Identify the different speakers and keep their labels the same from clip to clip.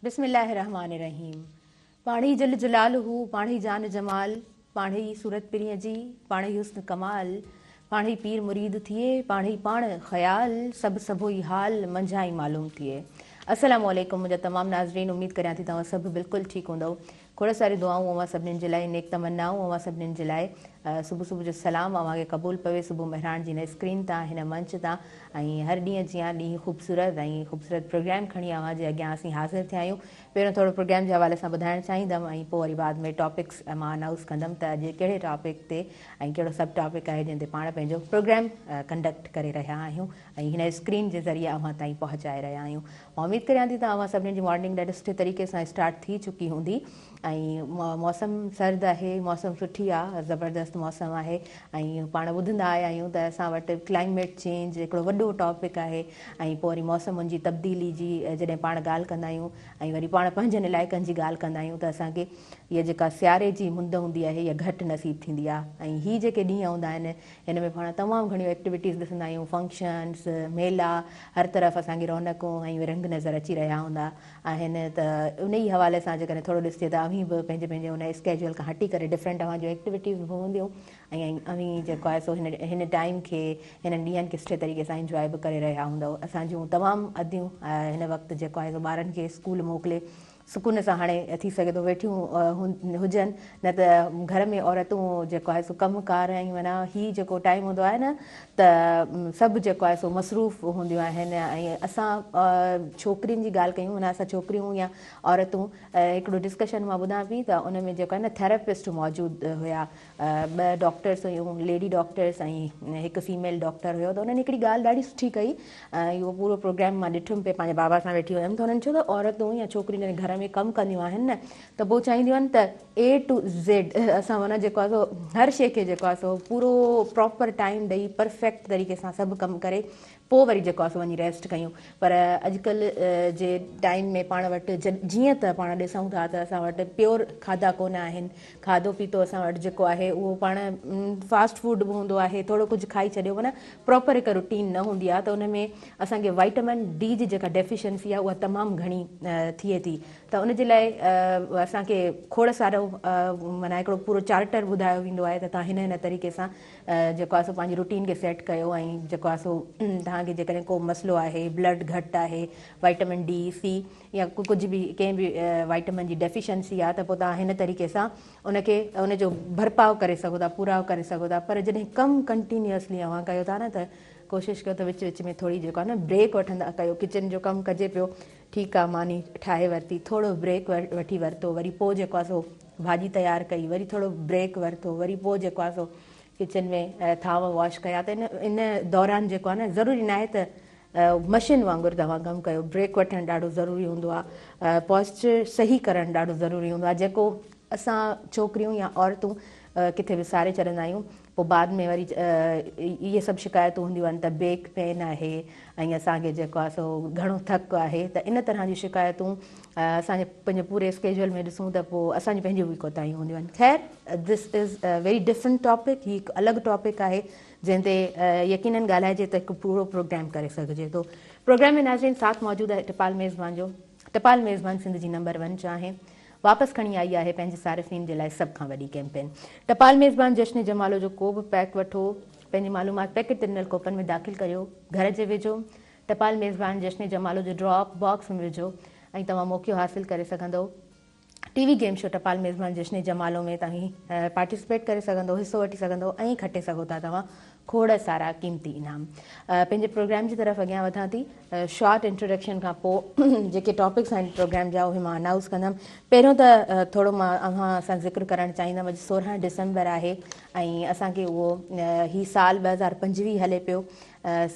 Speaker 1: بسم الله الرحمٰن الرحيم پاڻهي جل جلاله پاڻهي جان جمال پاڻهي صورت پرينء جي پاڻهي حسن ڪمال پاڻهي پير مريد ٿئي پاڻهي پاڻ خيال سڀ سڀوئي حال منجهان ئي معلوم ٿئي السلام عليڪم منهنجا تمام ناظرين اميد ڪريان ٿي توهان سڀ بلڪل ٺيڪ هوندؤ کوڙ ساريون دعائون اوهان سڀنين جي لاء نيڪ تمنائون اوهان سڀنين جي لاء صبح صبح جو سلام اوهان کي قبول پوي صبح مهراڻ جي هن اسڪرين تان هن منچ تان ۽ هر ڏينهن جيان ڏينهن خوبصورت ۽ خوبصورت پروگرام کڻي اوهان جي اڳيان اسين حاضر ٿيا آهيون پهريون ٿورو پروگرام جي حوالي سان ٻڌائڻ چاهيندم ۽ پوء وري بعد ۾ ٽاپڪس مان انائوس ڪندم ته اڄ ڪهڙي ٽاپڪ تي ۽ ڪهڙو سب ٽاپڪ آهي جنهن تي پاڻ پنهنجو پروگرام ڪنڊڪٽ ڪري رهيا آهيون ۽ هن اسڪرين جي ذريعي اوهان تائين پهچائي رهيا آهيون مان اميد ڪريان ٿي ته اوهان سڀني جي مارننگ ڏاڍي سٺي طريقي سان اسٽارٽ ٿي چڪي هوندي ۽ موسم سرد آهي موسم سٺي آ زبردست موسم آهي ۽ پاڻ ٻڌندا آيا آهيون ته اسان وٽ ڪلائميٽ چينج هڪڙو وڏو ٽاپڪ آهي ۽ پوء وري موسمن جي تبديلي جي جڏهن پاڻ ڳالهه ڪندا آهيون ۽ وري پاڻ پنهنجن علائقن جي ڳالهه ڪندا آهيون ته اسان کي هيء جيڪا سياري جي مند هوندي آهي اها گهٽ نصيب ٿيندي آ ۽ هي جيڪي ڏينهن هوندا آهن هن ۾ پاڻ تمام گهڻيون ايڪٽيوٽيز ڏسندا آهيون، فنڪشنس، ميلا، هر طرف اسان کي رونقون ۽ رنگ نظر اچي رهيا هوندا آهن ته انهي حوالي سان جيڪڏهن ٿورو ڏسجي ته اوهين به پنهنجي پنهنجي ان اسڪيجول کان هٽي ڪري ڊفرنٽ اوهان جون ايڪٽيوٽيز به هونديون ۽ اوهين جيڪو آهي سو هن هن ٽائيم کي هنن ڏينهن کي سٺي طريقي سان انجواء به ڪري رهيا هوندؤ. اسان جون تمام اديون هن وقت جيڪو آهي سو ٻارن کي اسڪول موڪلي سڪون سان هاڻي ٿي سگهي ٿو ويٺيون هجن نه ته گهر ۾ عورتون جيڪو آهي سو ڪم ڪار ۽ معنيٰ هي جيڪو ٽائيم هوندو آهي نه ته سڀ جيڪو آهي سو مصروف هونديون آهن ۽ اسان ڇوڪرين جي ڳالهه ڪيون معنيٰ اسان ڇوڪريون يا عورتون هڪڙو ڊسڪشن مان ٻڌان پئي ته ان ۾ جيڪو آهي نه ٿيراپسٽ موجود هيا ٻه ڊاڪٽرس هيون ليڊي ڊاڪٽرس ۽ هڪ فيميل ڊاڪٽر هيو ته انهن هڪڙي ڳالهه ڏاڍي سٺي ڪئي ۽ اهو پورو پروگرام مان ڏٺم پئي پنهنجي بابا سان ويٺي هيم ته انهن چيو ته عورتون يا ڇوڪريون جڏهن گهر ۾ ڪم ڪنديون آهن نه ته پوء چاهينديون آهن ته اي ٽو زيڊ اسان معنيٰ جيڪو آهي سو هر شيء کي جيڪو آهي سو پورو پراپر ٽائيم ڏئي پرفيڪٽ طريقي سان سڀ ڪم ڪري پوء وري جيڪو آهي سو وڃي ريسٽ ڪيون پر اڄڪلهه جي ٽائيم ۾ پاڻ وٽ جيئن ته پاڻ ڏسون ٿا ته اسان وٽ پيور کاڌا ڪونه آهن کاڌو پيتو اسان وٽ جيڪو آهي اهو پاڻ فاسٽ فوڊ به هوندو آهي ٿورو ڪجهه کائي ڇڏيو معنيٰ پراپر هڪ روٽين نه هوندي آهي ته ان ۾ اسان کي وائٽمن ڊي جي جيڪا ڊيفيشنسي آهي اها تمام گهڻي ٿئي ٿي ته ان جي لاء اسان کي کوڙ سارو معنيٰ هڪڙو پورو چارٽر ٻڌايو ويندو آهي ته توهان هن هن طريقي سان جيڪو آهي سو پنهنجي روٽين کي سيٽ ڪيو ۽ جيڪو آهي سو توهان کي جيڪڏهن ڪو مسئلو آهي بلڊ گهٽ آهي وائٽمن ڊي سي يا ڪجهه به ڪنهن به وائٽمن جي ڊيفيشنسي آهي ته پوء توهان هن طريقي سان ان کي ان جو ڀرپاء ڪري سگهو ٿا پوراء ڪري سگهو ٿا پر جڏهن ڪم ڪنٽينيوسلي اوهان ڪيو ٿا نه ته ڪوشش ڪيو ته وچ وچ ۾ ٿوري جيڪو آهي نه بريڪ وٺندا ڪيو ڪچن جو ڪم ڪجي پيو ٺيڪ آهي ماني ٺاهي ورتي ٿورو بريڪ وٺي ورتو وري پوء جيڪو آهي سو ڀاڄي تيار ڪئي وري ٿورو بريڪ ورتو وري پوء جيڪو آهي سو ڪچن ۾ ٿانو واش ڪيا ته ان دوران جيڪو آهي نه ضروري ناهي ته مشين وانگر توهان ڪم ڪيو بريڪ وٺڻ ڏاڍو ضروري هوندو آهي پوسچر صحيح ڪرڻ ڏاڍو ضروري هوندو آهي جيڪو اسان ڇوڪريون يا عورتون ڪٿي وساري ڇڏندا آهيون پوء بعد ۾ وري اهي سڀ شڪايتون هونديون آهن ته بيڪ پين آهي ۽ اسان کي جيڪو آهي سو گهڻو ٿڪ آهي ته ان طرح جون شڪايتون اسان جي پنهنجي پوري اسڪيجول ۾ ڏسون ته پوء اسان جون پنهنجون به ڪوتاهيون هونديون آهن خير this is very different topic هي هڪ الڳ ٽاپڪ آهي جنهن تي يقينن ڳالهائجي ته هڪ پورو پروگرام ڪري سگهجي ٿو پروگرام ۾ ناظرين ساٿ موجود آهي ٽپال ميزبان جو ٽپال ميزبان سنڌ جي نمبر ون چانهه واپس کڻي آئي آهي پنهنجي صارفين جي لاء سڀ کان وڏي ڪيمپين ٽپال ميزبان جشن جمالو جو ڪو به پيڪ وٺو پنهنجي معلومات پيڪيٽ تي ڏنل ڪوپن ۾ داخل ڪريو گهر جي ويجهو ٽپال ميزبان جشن جمالو جو ڊراپ باڪس ۾ وجهو ۽ توهان موقعو حاصل ڪري سگهندو ٽي وي گيم شو ٽپال ميزبان جشن جمالو ۾ توهين پارٽيسپيٽ ڪري سگهندو حصو وٺي سگهندو ۽ کٽي سگهو ٿا توهان کوڙ سارا قيمتي انعام. پنهنجي پروگرام جي طرف اڳيان وڌان ٿي. شارٽ انٽروڊڪشن کان پوء جيڪي ٽاپڪس آهن پروگرام جا اهي مان انائوس ڪندم. پهريون ته ٿورو مان اوهان سان ذڪر ڪرڻ چاهيندم اڄ 16 ڊسمبر آهي ۽ اسان کي اهو هي سال 2025 هلي پيو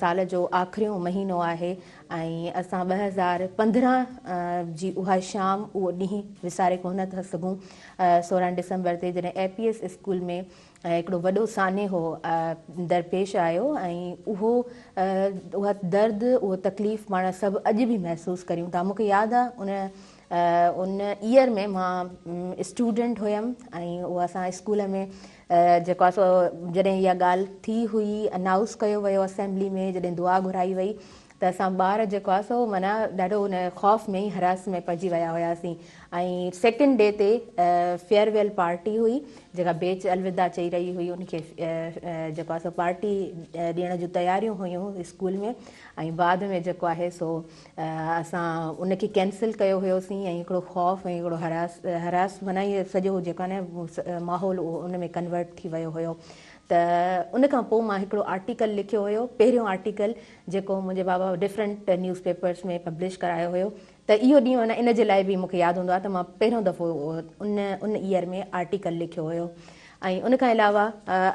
Speaker 1: سال جو آخريون مهينو آهي ۽ اسان 2015 جي اها شام اهو ڏينهن وساري ڪونه ٿا سگهون 16 ڊسمبر تي جڏهن اي پي ايس اسڪول ۾ هڪڙو وڏو سانحو درپيش آيو ۽ اهو اها درد اهو تڪليف پاڻ سڀ اڄ به محسوس ڪريون ٿا مونکي ياد آ ان ان ايئر ۾ مان اسٽوڊنٽ هيم ۽ اهو اسان اسڪول ۾ جيڪو آ سو جڏهن اها ڳالهه ٿي هئي انائوس ڪيو ويو اسيمبلي ۾ جڏهن دعا گهرائي وئي ته اسان ٻار جيڪو آهي سو معنيٰ ڏاڍو ان خوف ۾ هراس ۾ پئجي ويا هياسين ۽ سيڪنڊ ڊي تي فيئر ويل پارٽي هئي جيڪا بيچ الوداع چئي رهي هئي ان کي جيڪو آهي سو پارٽي ڏيڻ جون تياريون هيون اسڪول ۾ ۽ بعد ۾ جيڪو آهي سو اسان ان کي ڪينسل ڪيو هيوسين ۽ هڪڙو خوف ۽ هڪڙو هراس هراس معنيٰ اهو سڄو جيڪو آهي نه ماحول اهو ان ۾ ڪنورٽ ٿي ويو هيو ته ان کان پوء مان هڪڙو آرٽيڪل لکيو هيو پهريون آرٽيڪل جيڪو منهنجي بابا ڊفرنٽ نيوز پيپرس ۾ پبلش ڪرايو هيو ته اهو ڏينهن معنيٰ ان جي لاء به مون کي ياد هوندو آهي ته مان پهريون دفعو ان ان ايئر ۾ آرٽيڪل لکيو هيو ۽ ان کان علاوه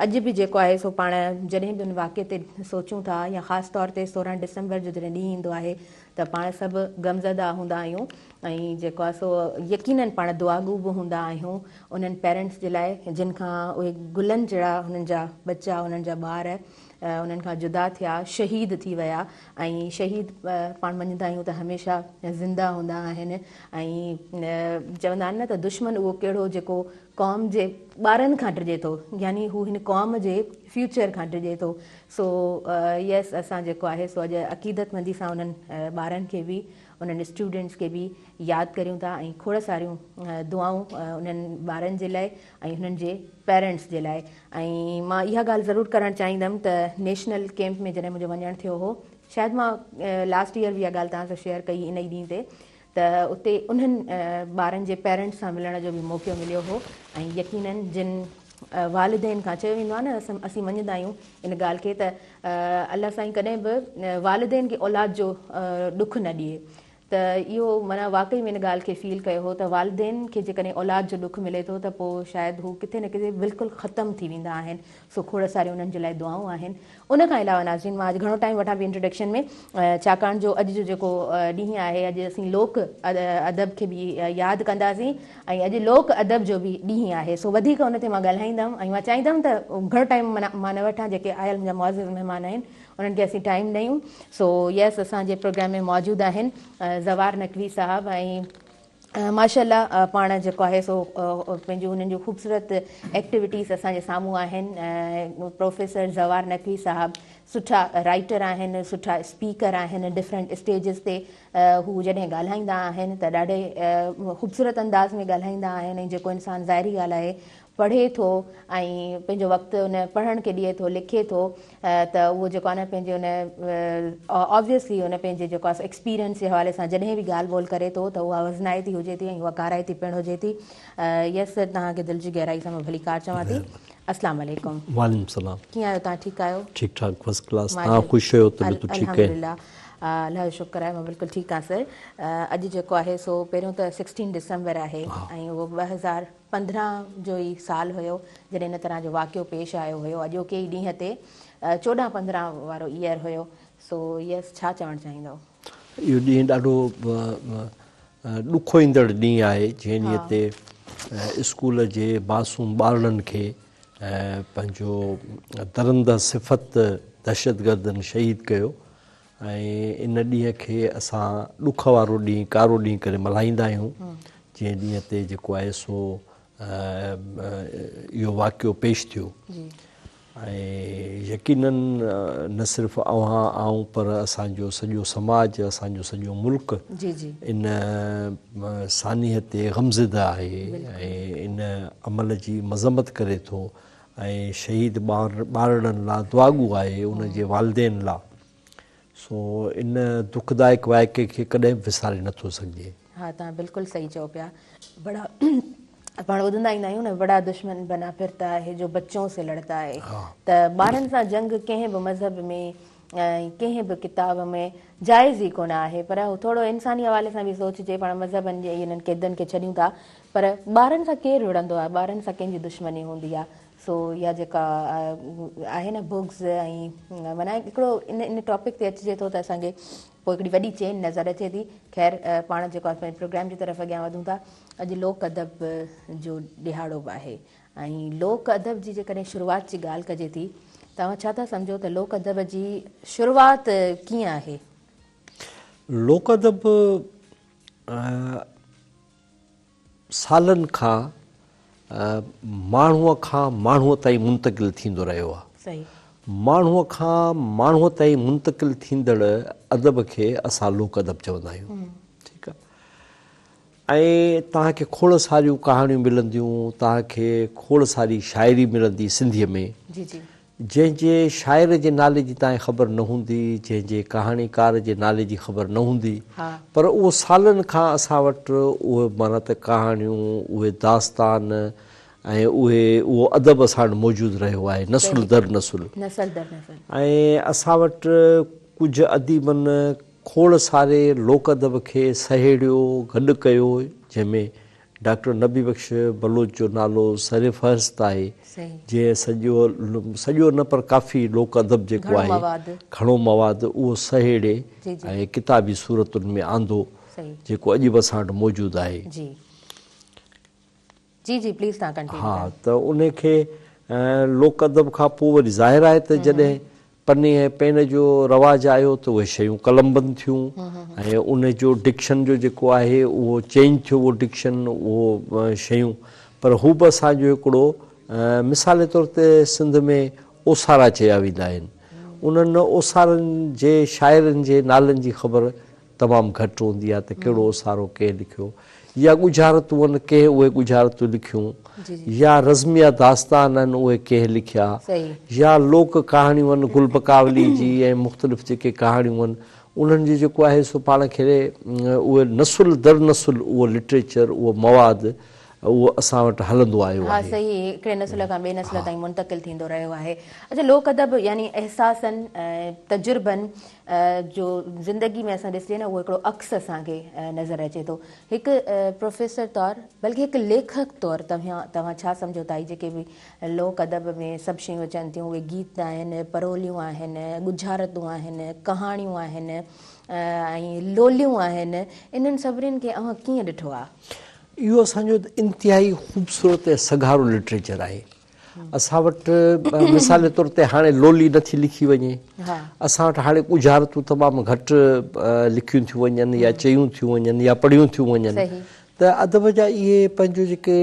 Speaker 1: اڄ به جيڪو آهي سو پاڻ جڏهن به ان واقعي تي سوچون ٿا يا خاص طور تي 16 ڊسمبر جو جڏهن ڏينهن ايندو آهي ته پاڻ سڀ غمزده هوندا آهيون ۽ جيڪو آهي سو يقينن پاڻ دعاگو به هوندا آهيون انهن پيرنٽس جي لاء جن کان اهي گلن جهڙا هنن جا ٻچا انهن جا ٻار انهن کان جدا ٿيا شهيد ٿي ويا ۽ شهيد پاڻ مڃيندا آهيون ته هميشه زنده هوندا آهن ۽ چوندا آهن نه ته دشمن اهو ڪهڙو جيڪو قوم جي ٻارن کان ڊڄي ٿو يعني هو هن قوم جي فيوچر کان ڊڄي ٿو سو يس اسان جيڪو آهي سو اڄ عقيدتمندي سان انهن ٻارن کي به انهن اسٽوڊنٽس کي به ياد ڪريون ٿا ۽ کوڙ ساريون دعائون انهن ٻارن جي لاء ۽ انهن جي پيرنٽس جي لاء ۽ مان اها ڳالهه ضرور ڪرڻ چاهيندم ته نيشنل ڪيمپ ۾ جڏهن منهنجو وڃڻ ٿيو هو شايد مان لاسٽ ايئر به اها ڳالهه توهان سان شيئر ڪئي ان ئي ڏينهن تي ته اتي انهن ٻارن جي پيرنٽس سان ملڻ جو به موقعو مليو هو ۽ يقينن جن والدين کان چيو ويندو آهي نه اسين مڃيندا آهيون ان ڳالهه کي ته الله سائين ڪڏهن به والدين کي اولاد جو ڏک نه ڏئي ته اهو معنيٰ واقعي ۾ ان ڳالهه کي فيل ڪيو هو ته والدين کي جيڪڏهن اولاد جو ڏک ملي ٿو ته پوء شايد هو ڪٿي نه ڪٿي بلڪل ختم ٿي ويندا آهن سو کوڙ ساريون انهن جي لاء دعائون آهن. ان کان علاوه ناظرين مان اڄ گهڻو ٽائيم وٺان پئي انٽروڊڪشن ۾ ڇاڪاڻ جو اڄ جو جيڪو ڏينهن آهي اڄ اسين لوڪ ادب کي به ياد ڪنداسين ۽ اڄ لوڪ ادب جو به ڏينهن آهي سو وڌيڪ ان تي مان ڳالهائيندم ۽ مان چاهيندم ته گهڻو ٽائيم مان نه وٺان جيڪي آيل منهنجا معزز مهمان آهن انهن کي اسين ٽائيم ڏيون سو يس اسان جي پروگرام ۾ موجود آهن زوار نقوي صاحب ۽ ماشاء الله پاڻ جيڪو آهي سو پنهنجون انهن جون خوبصورت ايڪٽيوٽيز اسان جي سامهون آهن پروفيسر زوار نقوي صاحب سٺا رائٽر آهن سٺا اسپيڪر آهن ڊفرنٽ اسٽيجز تي هو جڏهن ڳالهائيندا آهن ته ڏاڍي خوبصورت انداز ۾ ڳالهائيندا آهن ۽ جيڪو انسان ظاهري ڳالهه آهي پڙهي ٿو ۽ پنهنجو وقت ان پڙهڻ کي ڏئي ٿو لکي ٿو ته اهو جيڪو آهي نه پنهنجي ان آبويسلي ان پنهنجي جيڪو آهي ايڪسپيرينس جي حوالي سان جڏهن به ڳالهه ٻولهه ڪري ٿو ته اها وزنائتي هجي ٿي ۽ اها ڪارائتي پڻ هجي ٿي يس سر توهان کي دل جي گهرائي سان مان ڀليڪار چوان ٿي اسلام عليڪم.
Speaker 2: وعليڪم السلام.
Speaker 1: ڪيئن آهيو توهان ٺيڪ آهيو؟
Speaker 2: ٺيڪ ٺاڪ فرسٽ ڪلاس توهان خوش آهيو طبيعتون ٺيڪ آهن؟
Speaker 1: الحمدلله الله جو شڪر آهي مان بلڪل ٺيڪ آهيان سر اڄ جيڪو آهي سو پهريون ته سڪسٽين ڊسمبر آهي ۽ اهو 2015 جو ئي سال هيو جڏهن ان طرح جو واقعو پيش آيو هيو اڄوڪي ئي ڏينهن تي 14 15 وارو ايئر هيو سو يس ڇا چوڻ چاهيندؤ؟
Speaker 2: اهو ڏينهن ڏاڍو ڏکوئيندڙ ڏينهن آهي جنهن ڏينهن تي اسڪول جي معصوم ٻارڙن کي پنهنجو درنده صفت دهشتگردن شهيد ڪيو ۽ ان ڏينهن کي اسان ڏک وارو ڏينهن ڪارو ڏينهن ڪري ملهائيندا آهيون جنهن ڏينهن تي جيڪو آهي سو اهو واقعو پيش ٿيو ۽ يقينن نه صرف اوهان آئون پر اسان جو سڄو سماج اسان جو سڄو ملڪ ان سانحي تي غمزده آهي ۽ ان عمل جي مذمت ڪري ٿو ۽ شهيد ٻارڙن لا دعاگو آهي ان جي والدين لا سو ان دکدائڪ واقعي کي ڪڏهن به وساري نٿو سگهجي.
Speaker 1: ها توهان بلڪل صحيح چئو پيا بڙا پاڻ ٻڌندا ايندا آهيون نه بڙا دشمن بنا ڦرتا هي جو بچون سي لڙتا هي ته ٻارن سان جنگ ڪنهن به مذهب ۾ ۽ ڪنهن به ڪتاب ۾ جائز ئي ڪونه آهي پر ٿورو انساني حوالي سان به سوچجي پاڻ مذهبن جي انهن قيدن کي ڇڏيون ٿا پر ٻارن سان ڪير وڙهندو آهي ٻارن سان ڪنهن جي دشمني هوندي آهي سو اها جيڪا آهي نه بغض ۽ معنيٰ هڪڙو ان ان ٽاپڪ تي اچجي ٿو ته اسان کي پوء هڪڙي وڏي چين نظر اچي ٿي خير پاڻ جيڪو آهي پنهنجي پروگرام جي طرف اڳيان وڌون ٿا اڄ لوڪ ادب جو ڏهاڙو به آهي ۽ لوڪ ادب جي جيڪڏهن شروعات جي ڳالهه ڪجي ٿي ته اوهان ڇا ٿا سمجهو ته لوڪ ادب جي شروعات ڪيئن آهي؟
Speaker 2: لوڪ ادب سالن کان ماڻهوء کان ماڻهوء تائين منتقل ٿيندو رهيو آهي. ماڻهوء کان ماڻهوء تائين منتقل ٿيندڙ ادب کي اسان لوڪ ادب چوندا آهيون. ٺيڪ آ. ۽ توهان کي کوڙ ساريون ڪهاڻيون ملنديون، توهان کي کوڙ ساري شاعري ملندي سنڌيء ۾،
Speaker 1: جي جي.
Speaker 2: جنهن جي شاعر جي نالي جي توهان کي خبر نه هوندي، جنهن جي ڪهاڻيڪار جي نالي جي خبر نه هوندي، پر اهو سالن کان اسان وٽ اهي معنيٰ ته ڪهاڻيون، اهي داستان ۽ اهي اهو ادب اسان وٽ موجود رهيو آهي نسل در نسل.
Speaker 1: نسل در نسل.
Speaker 2: ۽ اسان وٽ ڪجهه اديبن کوڙ ساري لوڪ ادب کي سهيڙيو، گڏ ڪيو، جنهن ۾ ڊاڪٽر نبي بخش بلوچ جو نالو سر فهرست آهي، جنهن سڄو، سڄو نه پر ڪافي لوڪ ادب جيڪو آهي، گهڻو مواد اهو سهيڙي ۽ ڪتابي صورتن ۾ آندو، جيڪو اڄ به اسان وٽ موجود آهي.
Speaker 1: جي جي پليز توهان ڪنٽينيو
Speaker 2: ها ته انهي کي لوڪ ادب کان پوء وري ظاهر آهي ته جڏهن پني ۽ پين جو رواج آيو ته اهي شيون قلمبند ٿيون ۽ انهي جو ڊڪشن جو جيڪو آهي اهو چينج ٿيو اهو ڊڪشن اهو شيون پر هو به اسان جو هڪڙو مثال طور تي سنڌ ۾ اوسارا چيا ويندا آهن انهن اوسارن جي شاعرن جي نالن جي خبر تمام گهٽ هوندي آهي ته ڪهڙو اوسارو ڪنهن لکيو يا ڳجهارتون آهن ڪنهن اهي ڳجهارتون لکيون يا رزميه داستان آهن اهي ڪنهن لکيا يا لوڪ ڪهاڻيون آهن گل بڪاولي جي ۽ مختلف جيڪي ڪهاڻيون آهن انهن جو جيڪو آهي سو پاڻ کي اهي نسل در نسل اهو لٽريچر اهو مواد اهو اسان وٽ هلندو آيو
Speaker 1: ها
Speaker 2: آهي.
Speaker 1: صحيح هڪڙي نسل کان ٻئي نسل تائين منتقل ٿيندو رهيو آهي. اڇا لوڪ ادب يعني احساسن ۽ تجربن جو زندگي ۾ اسان ڏسجي نه اهو هڪڙو عڪس اسان کي نظر اچي ٿو. هڪ پروفيسر طور بلڪه هڪ ليکڪ طور توهان توهان ڇا سمجهو ٿا هي جيڪي به لوڪ ادب ۾ سڀ شيون اچن ٿيون اهي گيت آهن، پروليون آهن، ڳجهارتون آهن، ڪهاڻيون آهن ۽ لوليون آهن انهن سڀني کي اوهان ڪيئن ڏٺو آهي؟
Speaker 2: اهو اسان جو انتهائي خوبصورت ۽ سگهارو لٽريچر آهي. اسان وٽ مثال طور تي هاڻي لولي نٿي لکي وڃي. اسان وٽ هاڻي ڳجهارتون تمام گهٽ لکيون ٿيون وڃن يا چيون ٿيون وڃن يا پڙهيون ٿيون وڃن ته ادب جا اهي پنهنجو جيڪي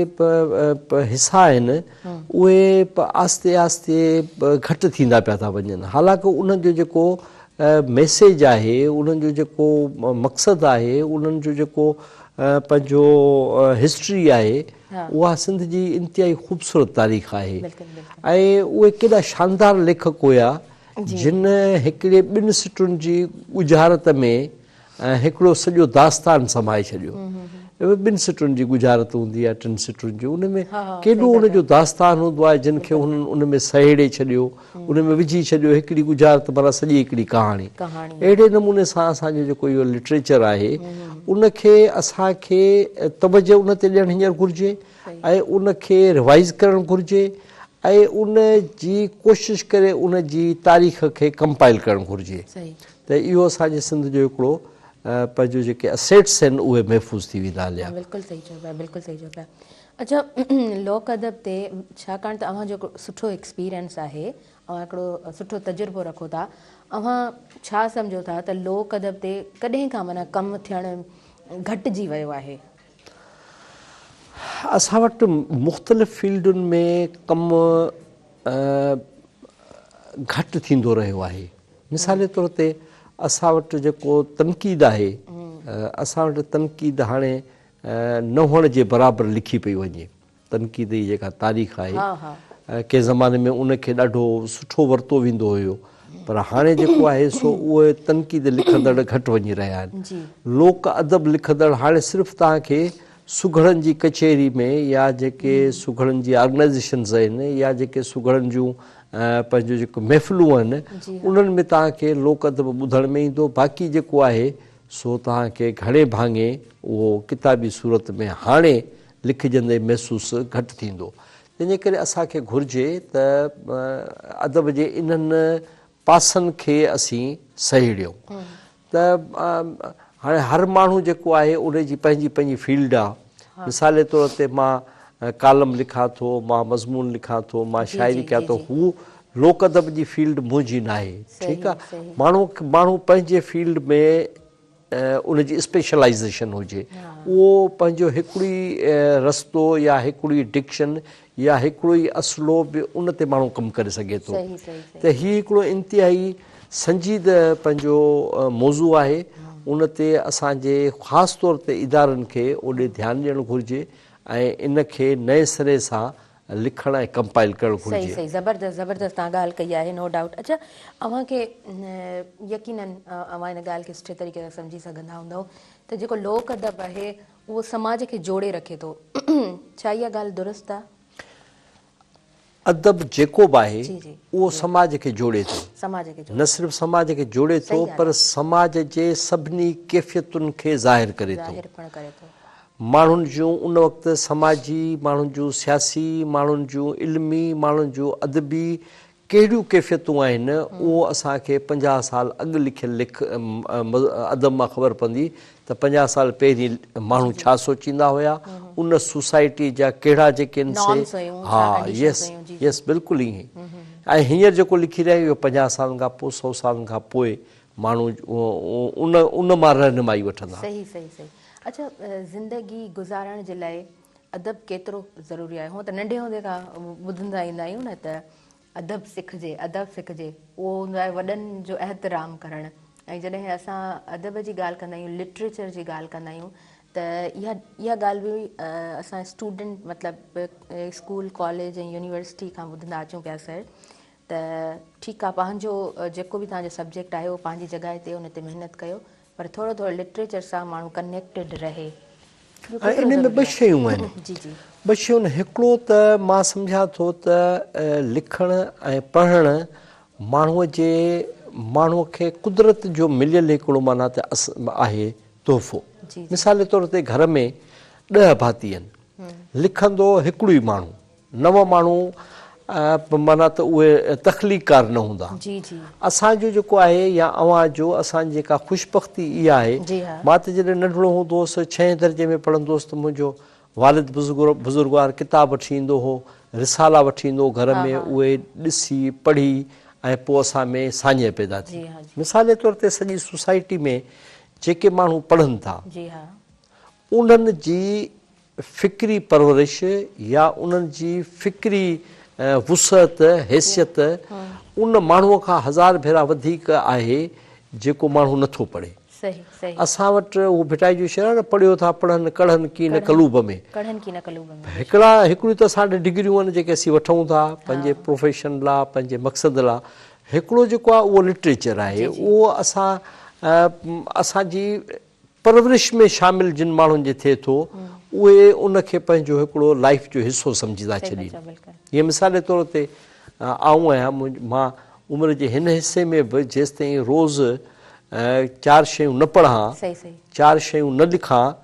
Speaker 2: حصا آهن اهي آهستي آهستي گهٽ ٿيندا پيا ٿا وڃن حالانڪه انهن جو جيڪو ميسيج آهي انهن جو جيڪو مقصد آهي انهن جو جيڪو پنهنجو هسٽري آهي اها سنڌ جي انتهائي خوبصورت تاريخ آهي ۽ اهي ڪيڏا شاندار ليکڪ هيا جن هڪڙي ٻن سٽن جي ڳجهارت ۾ هڪڙو سڄو داستان سمائي ڇڏيو. ٻن سٽن جي ڳجهارت هوندي آهي ٽن سٽن جي ان ۾ ڪيڏو ان جو داستان هوندو آهي جن کي هنن ان ۾ سهيڙي ڇڏيو ان ۾ وجهي ڇڏيو هڪڙي ڳجهارت معنيٰ سڄي هڪڙي ڪهاڻي اهڙي نموني سان اسان جو جيڪو اهو لٽريچر آهي ان کي اسان کي توجه ان تي ڏيڻ هينئر گهرجي ۽ ان کي ريوائز ڪرڻ گهرجي ۽ ان جي ڪوشش ڪري ان جي تاريخ کي ڪمپائل ڪرڻ گهرجي ته اهو اسان جي سنڌ جو هڪڙو پنهنجو جيڪي اسيٽس آهن اهي محفوظ ٿي ويندا هليا.
Speaker 1: بلڪل صحيح چئو پيا بلڪل صحيح چئو پيا اڇا لوڪ ادب تي ڇاڪاڻ ته اوهان جو هڪڙو سٺو ايڪسپيرينس آهي اوهان هڪڙو سٺو تجربو رکو ٿا اوهان ڇا سمجهو ٿا ته لوڪ ادب تي ڪڏهن کان معنيٰ ڪم ٿيڻ گهٽجي ويو آهي؟
Speaker 2: اسان وٽ مختلف فيلڊن ۾ ڪم گهٽ ٿيندو رهيو آهي. مثال طور تي اسان وٽ جيڪو تنقيد آهي، اسان وٽ تنقيد هاڻي نه هئڻ جي برابر لکي پئي وڃي. تنقيد جي جيڪا تاريخ آهي، ڪنهن زماني ۾ ان کي ڏاڍو سٺو ورتو ويندو هيو، پر هاڻي جيڪو آهي سو اهي تنقيد لکندڙ گهٽ وڃي رهيا آهن. لوڪ ادب لکندڙ هاڻي صرف توهان کي سگهڙن جي ڪچهري ۾ يا جيڪي سگهڙن جي آرگنائيزيشنز آهن يا جيڪي سگهڙن جون پنهنجو جيڪو محفلون آهن انهن ۾ توهان کي لوڪ ادب ٻڌڻ ۾ ايندو باقي جيڪو آهي سو توهان کي گهڻي ڀاڱي اهو ڪتابي صورت ۾ هاڻي لکجندي محسوس گهٽ ٿيندو تنهنجي ڪري اسان کي گهرجي ته ادب جي انهن پاسن کي اسين سهيڙيون ته هاڻي هر ماڻهو جيڪو آهي ان جي پنهنجي پنهنجي فيلڊ آ مثال طور تي مان ڪالم لکان ٿو مان مضمون لکان ٿو مان شاعري ڪيان ٿو هو لوڪ ادب جي فيلڊ منهنجي ناهي ٺيڪ آ ماڻهو ماڻهو پنهنجي فيلڊ ۾ ان جي اسپيشلائيزيشن هجي اهو پنهنجو هڪڙو ئي رستو يا هڪڙو ئي ڊڪشن يا هڪڙو ئي اسلوب ان تي ماڻهو ڪم ڪري سگهي ٿو ته هي هڪڙو انتهائي سنجيده پنهنجو موضوع آهي ان تي اسان جي خاص طور تي ادارن کي اوڏي ڌيان ڏيڻ گهرجي ۽ ان کي نئين سري سان لکڻ ۽ ڪمپائل ڪرڻ
Speaker 1: صحيح
Speaker 2: گهرجي.
Speaker 1: صحيح زبردست زبردست توهان ڳالهه ڪئي آهي نو ڊائوٽ اڇا اوهان کي يقينن اوهان ان ڳالهه کي سٺي طريقي سان سمجهي سگهندا هوندؤ ته جيڪو لوڪ ادب آهي اهو سماج کي جوڙي رکي ٿو ڇا اها ڳالهه درست آهي؟
Speaker 2: ادب جيڪو به آهي
Speaker 1: جي جي
Speaker 2: اهو سماج کي جوڙي ٿو.
Speaker 1: سماج کي جوڙي
Speaker 2: نه صرف سماج کي جوڙي ٿو
Speaker 1: صحيح ڳالهه
Speaker 2: پر
Speaker 1: آهي.
Speaker 2: سماج جي سڀني ڪيفيتن کي ظاهر ڪري ٿو.
Speaker 1: ظاهر پڻ ڪري ٿو.
Speaker 2: ماڻهن جون ان وقت سماجي، ماڻهن جون سياسي، ماڻهن جون علمي، ماڻهن جون ادبي ڪهڙيون ڪيفيتون آهن اهو اسان کي 50 سال اڳ لکيل لک ادب مان خبر پوندي ته 50 سال پهرين ماڻهو ڇا سوچيندا هيا ان سوسائٽي جا ڪهڙا جيڪي آهن سي ها يس يس بلڪل ائين ئي ۽ هينئر جيڪو لکي رهيا آهيون اهو 50 سالن کان پوء 100 سالن کان پوء ماڻهو ان ان مان رهنمائي وٺندا.
Speaker 1: صحيح صحيح صحيح اڇا زندگي گذارڻ جي لاء ادب ڪيترو ضروري آهي هونء ته ننڍي هوندي کان ٻڌندا ايندا آهيون نه ته ادب سکجي ادب سکجي اهو هوندو آهي وڏن جو احترام ڪرڻ ۽ جڏهن اسان ادب جي ڳالهه ڪندا آهيون لٽريچر جي ڳالهه ڪندا آهيون ته اها اها ڳالهه به اسان اسٽوڊنٽ مطلب اسڪول ڪاليج ۽ يونيورسٽي کان ٻڌندا اچون پيا سر ته ٺيڪ آهي پنهنجو جيڪو به توهان جو سبجيڪٽ آهي اهو پنهنجي جڳهه تي ان تي محنت ڪيو پر ٿورو ٿورو لٽريچر سان ماڻهو ڪنيڪٽيڊ رهي اهو
Speaker 2: ۽
Speaker 1: ڪيترو
Speaker 2: ان ۾
Speaker 1: ضروري
Speaker 2: ٻه
Speaker 1: آهي؟
Speaker 2: شيون آهن
Speaker 1: جي جي.
Speaker 2: ٻه شيون هڪڙو ته مان سمجهان ٿو ته لکڻ ۽ پڙهڻ ماڻهوء جي ماڻهوء کي قدرت جو مليل هڪڙو معنيٰ ته آهي تحفو
Speaker 1: جي جي.
Speaker 2: مثال جي طور تي گهر ۾ ڏهه ڀاتي آهن لکندو هڪڙو ئي ماڻهو نو ماڻهو معنيٰ ته اهي تخليقڪار نه هوندا.
Speaker 1: جي جي.
Speaker 2: اسان جو جيڪو آهي يا اوهان جو اسان جي جيڪا خوشبختي اها آهي
Speaker 1: جي ها.
Speaker 2: مان ته جڏهن ننڍڙو هوندو هوس ڇهين درجي ۾ پڙهندو هوس ته منهنجو والد بزرگوار ڪتاب وٺي ايندو هو رسالا وٺي ايندو هو گهر
Speaker 1: ها
Speaker 2: ۾
Speaker 1: ها.
Speaker 2: اهي ڏسي پڙهي ۽ پوء اسان ۾ ساڃهه پيدا ٿي.
Speaker 1: جي ها جي.
Speaker 2: مثال جي طور تي سڄي سوسائٽي ۾ جيڪي ماڻهو پڙهن ٿا
Speaker 1: جي ها.
Speaker 2: انهن جي فڪري پرورش يا انهن جي فڪري وسعت، حيثيت، ان ماڻهوء کان هزار ڀيرا وڌيڪ آهي جيڪو ماڻهو نه ٿو پڙهي. اسان وٽ اهو ڀٽائي جو شعر آهي نه پڙهيو ٿا پڙهن ڪڙهن ڪين قلوب ۾. هڪڙا هڪڙيون ته اسان وٽ ڊگريون آهن جيڪي اسين وٺون ٿا پنهنجي پروفيشن لا پنهنجي مقصد لا. هڪڙو جيڪو آهي اهو لٽريچر آهي اهو اسان اسان جي پرورش ۾ شامل جن ماڻهن جي ٿئي ٿو اهي ان کي پنهنجو هڪڙو لائيف جو حصو سمجهي ٿا ڇڏين. جيئن مثال جي طور تي آئون آهيان مان عمر جي هن حصي ۾ به جيستائين روز چار شيون نه پڙهان چار شيون نه لکان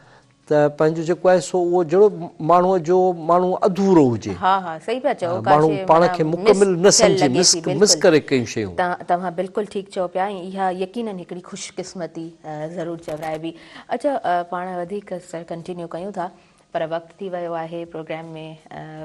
Speaker 2: ته پنهنجو جيڪو آهي سو اهو جهڙو ماڻهوء جو ماڻهو اڌورو هجي.
Speaker 1: ها ها صحيح پيا چئو ڪا
Speaker 2: ماڻهو
Speaker 1: شيء
Speaker 2: پاڻ
Speaker 1: معنيٰ
Speaker 2: کي
Speaker 1: مس
Speaker 2: مڪمل نه
Speaker 1: ٿيل
Speaker 2: سمجهي
Speaker 1: لڳي
Speaker 2: مس
Speaker 1: ٿي
Speaker 2: مس
Speaker 1: بلڪل
Speaker 2: ڪري ڪيون شيون.
Speaker 1: توهان بلڪل ٺيڪ چئو پيا ۽ اها يقينن هڪڙي خوش قسمتي ضرور چورائبي. اڇا پاڻ وڌيڪ سر ڪنٽينيو ڪيون ٿا پر وقت ٿي ويو آهي پروگرام ۾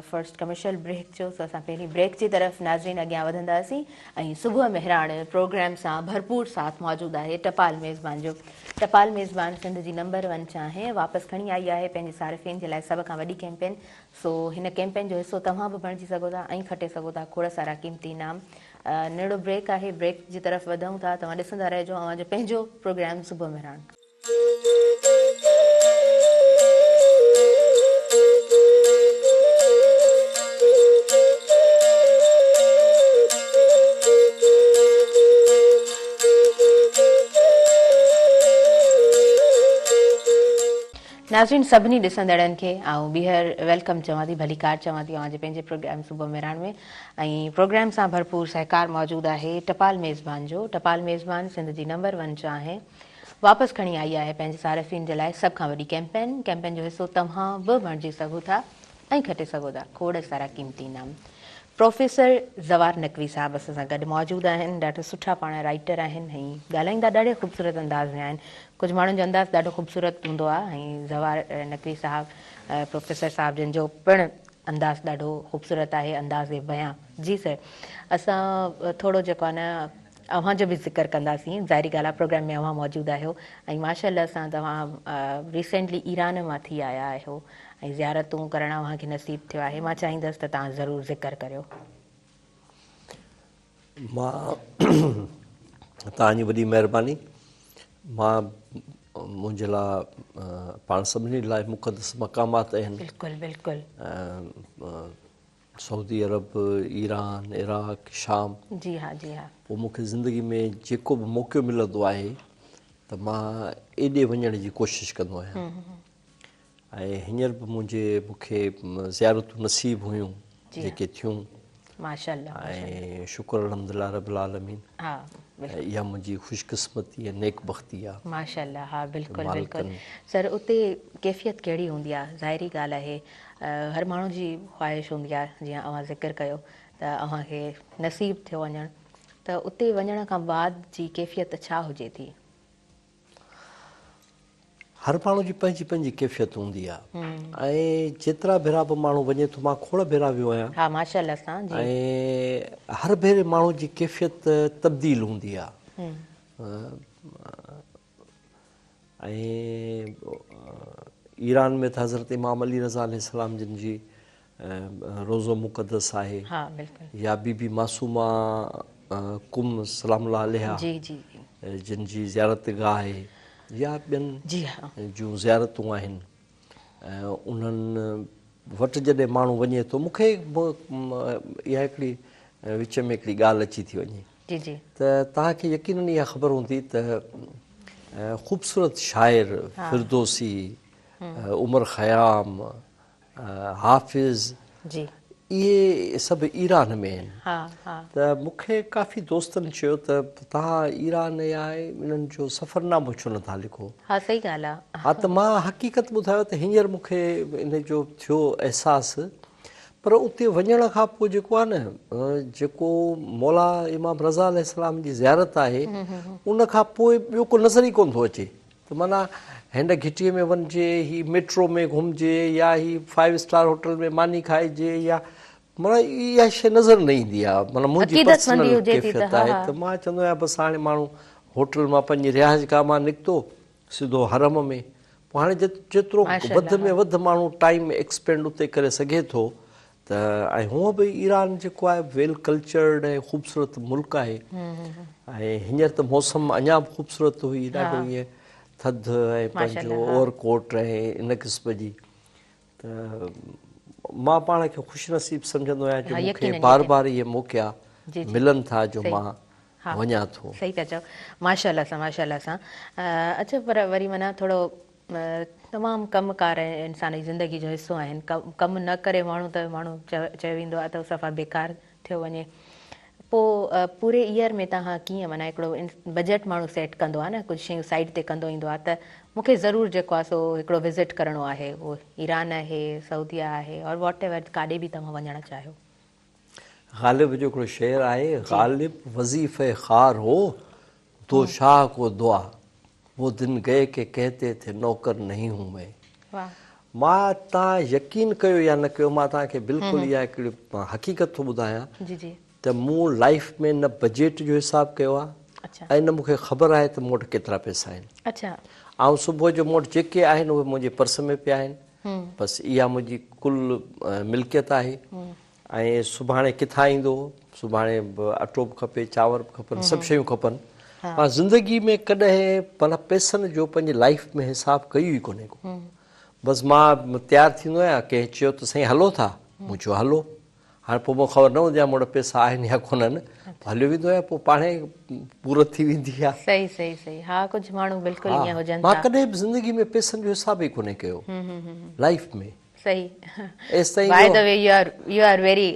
Speaker 1: فرسٽ ڪمرشل بريڪ جو سو اسان پهرين بريڪ جي طرف ناظرين اڳيان وڌنداسين ۽ صبح مهراڻ پروگرام سان ڀرپور ساٿ موجود آهي ٽپال ميزبان جو. ٽپال ميزبان سنڌ جي نمبر ون چانهه واپس کڻي آئي آهي پنهنجي صارفين جي لاء سڀ کان وڏي ڪيمپين سو هن ڪيمپين جو حصو توهان به بڻجي سگهو ٿا ۽ کٽي سگهو ٿا کوڙ سارا قيمتي انعام ننڍڙو بريڪ آهي بريڪ جي طرف وڌون ٿا توهان ڏسندا رهجو اوهان جو پنهنجو پروگرام صبح مهراڻ. ناظرين سڀني ڏسندڙن کي آئون ٻيهر welcome چوان ٿي ڀليڪار چوان ٿي اوهان جي پنهنجي پروگرام صبح مهراڻ ۾ ۽ پروگرام سان ڀرپور سهڪار موجود آهي ٽپال ميزبان جو ٽپال ميزبان سنڌ جي نمبر ون چانهه واپس کڻي آئي آهي پنهنجي صارفين جي لاء سڀ کان وڏي ڪيمپين ڪيمپين جو حصو توهان به بڻجي سگهو ٿا ۽ کٽي سگهو ٿا کوڙ سارا قيمتي انعام. پروفيسر زوار نقوي صاحب اسان سان گڏ موجود آهن. ڏاڍا سٺا پاڻ رائيٽر آهن ۽ ڳالهائيندا ڏاڍي خوبصورت انداز ۾ آهن. ڪجهه ماڻهن جو انداز ڏاڍو خوبصورت هوندو آهي ۽ زوار نقوي صاحب پروفيسر صاحب جن جو پڻ انداز ڏاڍو خوبصورت آهي انداز بيان. جي سر اسان ٿورو جيڪو آهي نه اوهان جو به ذڪر ڪنداسين ظاهري ڳالهه آهي پروگرام ۾ اوهان موجود آهيو ۽ ماشاء الله سان توهان ريسينٽلي ايران مان ٿي آيا آهيو ۽ زيارتون ڪرڻ اوهان کي نصيب ٿيو آهي مان چاهيندس ته توهان ضرور ذڪر ڪريو.
Speaker 2: مان توهان جي وڏي مهرباني. مان منهنجي لاء پاڻ سڀني لاء مقدس مقامات آهن.
Speaker 1: بلڪل بلڪل.
Speaker 2: سعودي عرب، ايران، عراق، شام.
Speaker 1: جي ها جي ها.
Speaker 2: پوء مون کي زندگي ۾ جيڪو به موقعو ملندو آهي ته مان ايڏي وڃڻ جي ڪوشش ڪندو آهيان. ۽ هينئر به منهنجي مون کي زيارتون نصيب هيون جيڪي ٿيون
Speaker 1: ماشاءالله
Speaker 2: ۽ شڪر الحمدلله رب العالمين
Speaker 1: ها بلڪل
Speaker 2: اها منهنجي خوش قسمتي ۽ نيڪ بختي آ
Speaker 1: ماشاءالله ها بلڪل بلڪل سر اتي ڪيفيت ڪهڙي هوندي آ ظاهري ڳالهه آهي هر ماڻهو جي خواهش هوندي آ جيئن اوهان ذڪر ڪيو ته اوهان کي نصيب ٿيو وڃڻ ته اتي وڃڻ کان بعد جي ڪيفيت ڇا هجي ٿي؟
Speaker 2: هر ماڻهو جي پنهنجي پنهنجي ڪيفيت هوندي آ ۽ جيترا ڀيرا به ماڻهو وڃي ٿو مان کوڙ ڀيرا ويو آهيان
Speaker 1: ها ماشاءالله سان
Speaker 2: جي ۽ هر ڀيري ماڻهو جي ڪيفيت تبديل هوندي آ ۽ ايران ۾ ته حضرت امام علي رضا عليه السلام جن جي روضو مقدس آهي
Speaker 1: ها بلڪل
Speaker 2: يا بي بي معصومه قم سلام الله عليها
Speaker 1: جي جي
Speaker 2: جن جي زيارت گاهه آهي يا ٻين
Speaker 1: جي ها
Speaker 2: جون زيارتون آهن انهن وٽ جڏهن ماڻهو وڃي ٿو مون کي اها هڪڙي وچ ۾ هڪڙي ڳالهه اچي ٿي وڃي
Speaker 1: جي جي
Speaker 2: ته توهان کي يقينن اها خبر هوندي ته خوبصورت شاعر فردوسي عمر خيام حافظ
Speaker 1: جي.
Speaker 2: اهي سڀ ايران ۾ آهن
Speaker 1: ها ها.
Speaker 2: ته مون کي ڪافي دوستن چيو ته توهان ايران يا انهن جو سفرنامو ڇو نٿا لکو.
Speaker 1: ها صحيح ڳالهه
Speaker 2: آ. ها ته مان حقيقت ٻڌايو ته هينئر مون کي ان جو ٿيو احساس پر اتي وڃڻ کان پوء جيڪو آهي نه جيڪو مولا امام رضا عليه السلام جي زيارت آهي ان کان پوء ٻيو ڪو نظر ئي ڪونه ٿو اچي. ته معنيٰ هن گهٽيء ۾ وڃجي، هي ميٽرو ۾ گهمجي يا هي فائيو اسٽار هوٽل ۾ ماني کائجي يا معنيٰ اها شيء نظر نه ايندي آهي. معنيٰ منهنجي
Speaker 1: عقيدتمندي
Speaker 2: پرسنل
Speaker 1: هجي ٿي ته
Speaker 2: ڪيفيت
Speaker 1: ها
Speaker 2: آهي
Speaker 1: ها.
Speaker 2: ته مان چوندو آهيان بس هاڻي ماڻهو هوٽل مان پنهنجي رهائش گاهه مان نڪتو سڌو حرم ۾ پوء هاڻي جيترو
Speaker 1: ماشاء
Speaker 2: وڌ
Speaker 1: الله
Speaker 2: ۾
Speaker 1: ها.
Speaker 2: وڌ ماڻهو ٽائيم ايڪسپينڊ اتي ڪري سگهي ٿو ته ۽ هونء به ايران جيڪو آهي ويل ڪلچرڊ ۽ خوبصورت ملڪ آهي ۽ هينئر ته موسم اڃا به خوبصورت هئي ڏاڍو ائين ٿڌ ۽ پنهنجو اوور ڪوٽ ۽ ان قسم جي ته مان پاڻ کي خوش نصيب سمجهندو آهيان جو مون کي بار بار اهي موقعا ملن ٿا جو مان وڃان ٿو.
Speaker 1: صحيح ٿا چئو ماشاءالله سان ماشاءالله سان اڇا پر وري معنيٰ ٿورو تمام ڪم ڪار انسان جي زندگي جو حصو آهن ڪم نه ڪري ماڻهو ته ماڻهو چيو ويندو آهي ته صفا بيڪار ٿيو وڃي پوء پوري ايئر ۾ توهان ڪيئن معنيٰ هڪڙو بجيٽ ماڻهو سيٽ ڪندو آهي نه ڪجهه شيون سائيڊ تي ڪندو ايندو آهي ته مون کي ضرور جيڪو آهي سو هڪڙو وزٽ ڪرڻو آهي اهو ايران آهي سعوديه آهي اور واٽ ايور ڪاڏي به توهان وڃڻ چاهيو.
Speaker 2: غالب جو هڪڙو شعر آهي غالب وظيفه خوار هو دو شاهه ڪو دعا وو دن گئي ڪي ڪهتي ٿي نوڪر نهين هون مين. مان توهان يقين ڪيو يا نه ڪيو مان توهان کي بلڪل اها هڪڙي حقيقت ٿو ٻڌايان ته مون لائيف ۾ نه بجيٽ جو حساب ڪيو آهي ۽ نه مون کي خبر آهي ته مون وٽ ڪيترا پئسا آهن. آئون صبح جو مون وٽ جيڪي آهن اهي منهنجي پرس ۾ پيا آهن بس اها منهنجي ڪل ملڪيت آهي. ۽ سڀاڻي ڪٿان ايندو، سڀاڻي به اٽو به کپي، چانور به کپن، سڀ شيون کپن. مان زندگي ۾ ڪڏهن معنيٰ پئسن جو پنهنجي لائيف ۾ حساب ڪيو ئي ڪونهي ڪو. بس مان تيار ٿيندو آهيان، ڪنهن چيو ته سائين هلو ٿا، مون چيو هلو. هاڻي پوء مون کي خبر نه هوندي آهي مون وٽ پئسا آهن يا ڪونهن، هليو ويندو آهيان پوء پاڻهي پورت ٿي ويندي آهي.
Speaker 1: صحيح صحيح صحيح ها ڪجهه ماڻهو بلڪل ائين هجن ٿا.
Speaker 2: مان ڪڏهن به زندگي ۾ پئسن جو حساب ئي ڪونهي ڪيو لائيف ۾.
Speaker 1: صحيح
Speaker 2: ايستائين
Speaker 1: باء
Speaker 2: جو
Speaker 1: the way you are you are very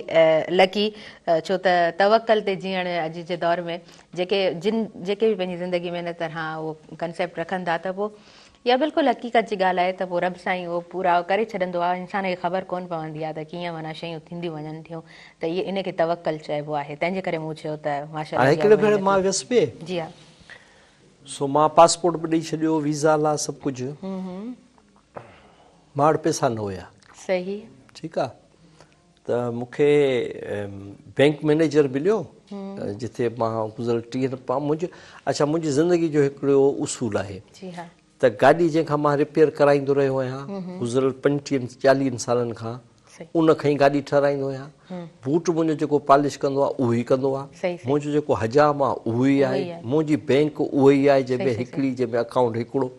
Speaker 1: lucky ڇو ته توڪل تي جيئڻ اڄ جي دور ۾ جيڪي جن جيڪي به پنهنجي زندگي ۾ ان طرح اهو ڪنسيپٽ رکن ٿا ته پوء اها بلڪل حقيقت جي ڳالهه آهي ته پوء رب سائين اهو پورائو ڪري ڇڏندو آهي انسان کي خبر ڪونه پوندي آهي ته ڪيئن معنيٰ شيون ٿينديون وڃن ٿيون ته اهي ان کي توڪل چئبو آهي تنهن جي ڪري مون چيو ته ماشاء
Speaker 2: هاڻي
Speaker 1: الله
Speaker 2: هڪڙي ڀيري مان ويس پئي
Speaker 1: جي ها
Speaker 2: سو مان پاسپورٽ به ڏئي ڇڏيو ويزا لا سڀ ڪجهه مان وٽ پئسا نه هيا.
Speaker 1: صحيح.
Speaker 2: ٺيڪ آ ته مون کي بينڪ مئنيجر مليو جتي مان گذريل ٽيهن منهنجي اڇا منهنجي زندگي جو هڪڙو اصول آهي
Speaker 1: جي ها
Speaker 2: ته گاڏي جنهن کان مان رپيئر ڪرائيندو رهيو آهيان گذريل پنجٽيهن چاليهن سالن کان ان کان ئي گاڏي ٺهرائيندو آهيان. بوٽ منهنجو جيڪو پالش ڪندو آهي اهو ئي ڪندو آهي. منهنجو جيڪو حجام آهي اهو ئي آهي. منهنجي بئنڪ اهو ئي آهي جنهن ۾ هڪڙي جنهن ۾ اڪائونٽ هڪڙو.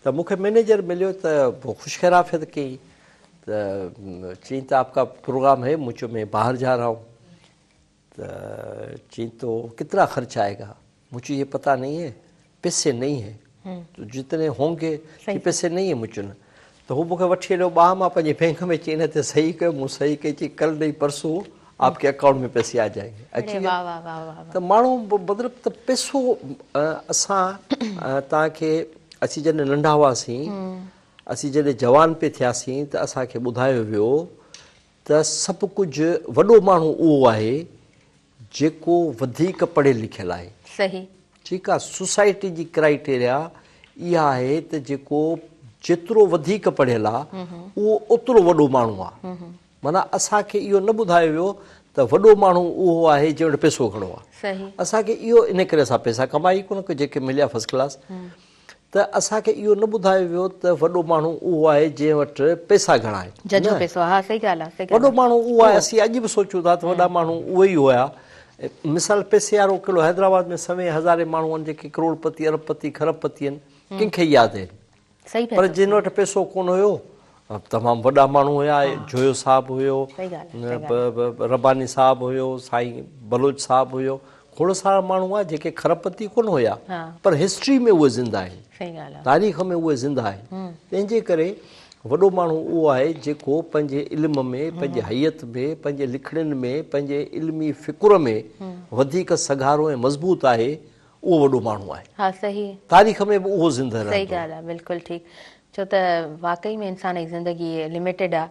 Speaker 2: ته مون کي مئنيجر مليو ته خوش خير عافيت ڪيائين ته چيائين ته آپ ڪا پروگرام هي؟ مون چيو مين باهر جا رها هون. ته چيائين تو ڪتنا خرچ آئي گا؟ مون چيو يه پتا نهين هي پيسي نهين هي تو جتني هونگي چي پيسي نهين هي مون چيو نه ته هو مون کي وٺي هليو ٻانهن مان پنهنجي بينڪ ۾ چي ان تي صحيح ڪيو مون صحيح ڪئي چي ڪل نهين پرسو آپ ڪي اڪائونٽ ۾ پيسي آ جائينگي اچي ويا ته ماڻهو مطلب ته پيسو اسان توهان کي اسين جڏهن ننڍا هئاسين اسين جڏهن جوان پئي ٿياسين ته اسان کي ٻڌايو ويو ته سڀ ڪجهه وڏو ماڻهو اهو آهي جيڪو وڌيڪ پڙهيل لکيل آهي.
Speaker 1: صحيح.
Speaker 2: ٺيڪ آ سوسائٽي جي ڪرائيٽيريا اها آهي ته جيڪو جيترو وڌيڪ پڙهيل آ اهو اوترو وڏو ماڻهو آ. معنيٰ اسان کي اهو نه ٻڌايو ويو ته وڏو ماڻهو اهو آهي جنهن وٽ پئسو گهڻو آ.
Speaker 1: صحيح.
Speaker 2: اسان کي اهو ان ڪري اسان پئسا ڪمائي ئي ڪونه ڪي جيڪي مليا فرسٽ ڪلاس. ته اسان کي اهو نه ٻڌايو ويو ته وڏو ماڻهو اهو آهي جنهن وٽ پئسا گهڻا آهن.
Speaker 1: ججهو پئسو آهي. ها صحيح ڳالهه آهي. صحيح
Speaker 2: ڳالهه وڏو ماڻهو اهو آهي اسين اڄ به سوچون ٿا ته وڏا ماڻهو اهي ئي هيا. مثال پئسي وارو ڪهڙو حيدرآباد ۾ سوين هزارين ماڻهو آهن جيڪي ڪروڙ پتي ارب پتي کرب پتي آهن ڪنهن کي ياد آهن. پر جن وٽ پئسو ڪونه هيو تمام وڏا ماڻهو هيا جويو صاحب هيو رباني صاحب هيو سائين بلوچ صاحب هيو کوڙ سارا ماڻهو هئا جيڪي کرب پتي ڪونه هيا پر هسٽري ۾ اهي زنده آهن تاريخ ۾ اهي زنده آهن تنهن جي ڪري وڏو ماڻهو اهو آهي جيڪو پنهنجي علم ۾ پنهنجي هيئت ۾ پنهنجي لکڻين ۾ پنهنجي علمي فڪر ۾ وڌيڪ سگهارو ۽ مضبوط آهي اهو وڏو ماڻهو آهي.
Speaker 1: ها صحيح.
Speaker 2: تاريخ ۾ به اهو زنده رهندو.
Speaker 1: صحيح ڳالهه آهي بلڪل ٺيڪ ڇو ته واقعي ۾ انسان جي زندگي لميٽيڊ آهي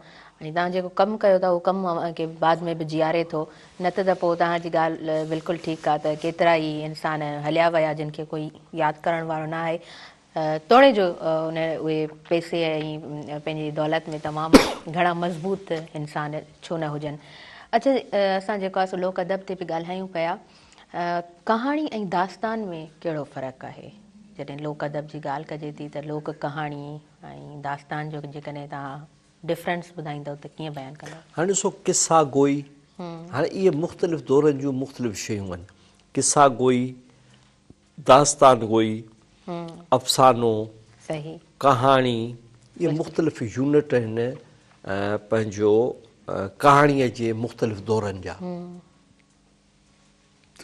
Speaker 1: ۽ توهان جيڪو ڪم ڪيو ٿا اهو ڪم اوهان کي بعد ۾ به جياري ٿو نه ته ته پوء توهان جي ڳالهه بلڪل ٺيڪ آهي ته ڪيترا ئي انسان هليا ويا جن کي ڪوئي ياد ڪرڻ وارو نه آهي توڙي جو ان اهي پئسي ۽ پنهنجي دولت ۾ تمام گهڻا مضبوط انسان ڇو نه هجن اڇا اسان جيڪو آهي سو لوڪ ادب تي به ڳالهايون پيا ڪهاڻي ۽ داستان ۾ ڪهڙو فرق آهي؟ جڏهن لوڪ ادب جي ڳالهه ڪجي ٿي ته لوڪ ڪهاڻي ۽ داستان جو جيڪڏهن توهان ڊفرنس ٻڌائيندؤ ته ڪيئن بيان ڪندؤ؟
Speaker 2: هاڻي ڏسو قصا گوئي، هاڻي اهي مختلف دورن جون مختلف شيون آهن. قصا گوئي، داستان گوئي، افسانو، ڪهاڻي، اهي مختلف يونٽ آهن پنهنجو ڪهاڻيء جي مختلف دورن جا.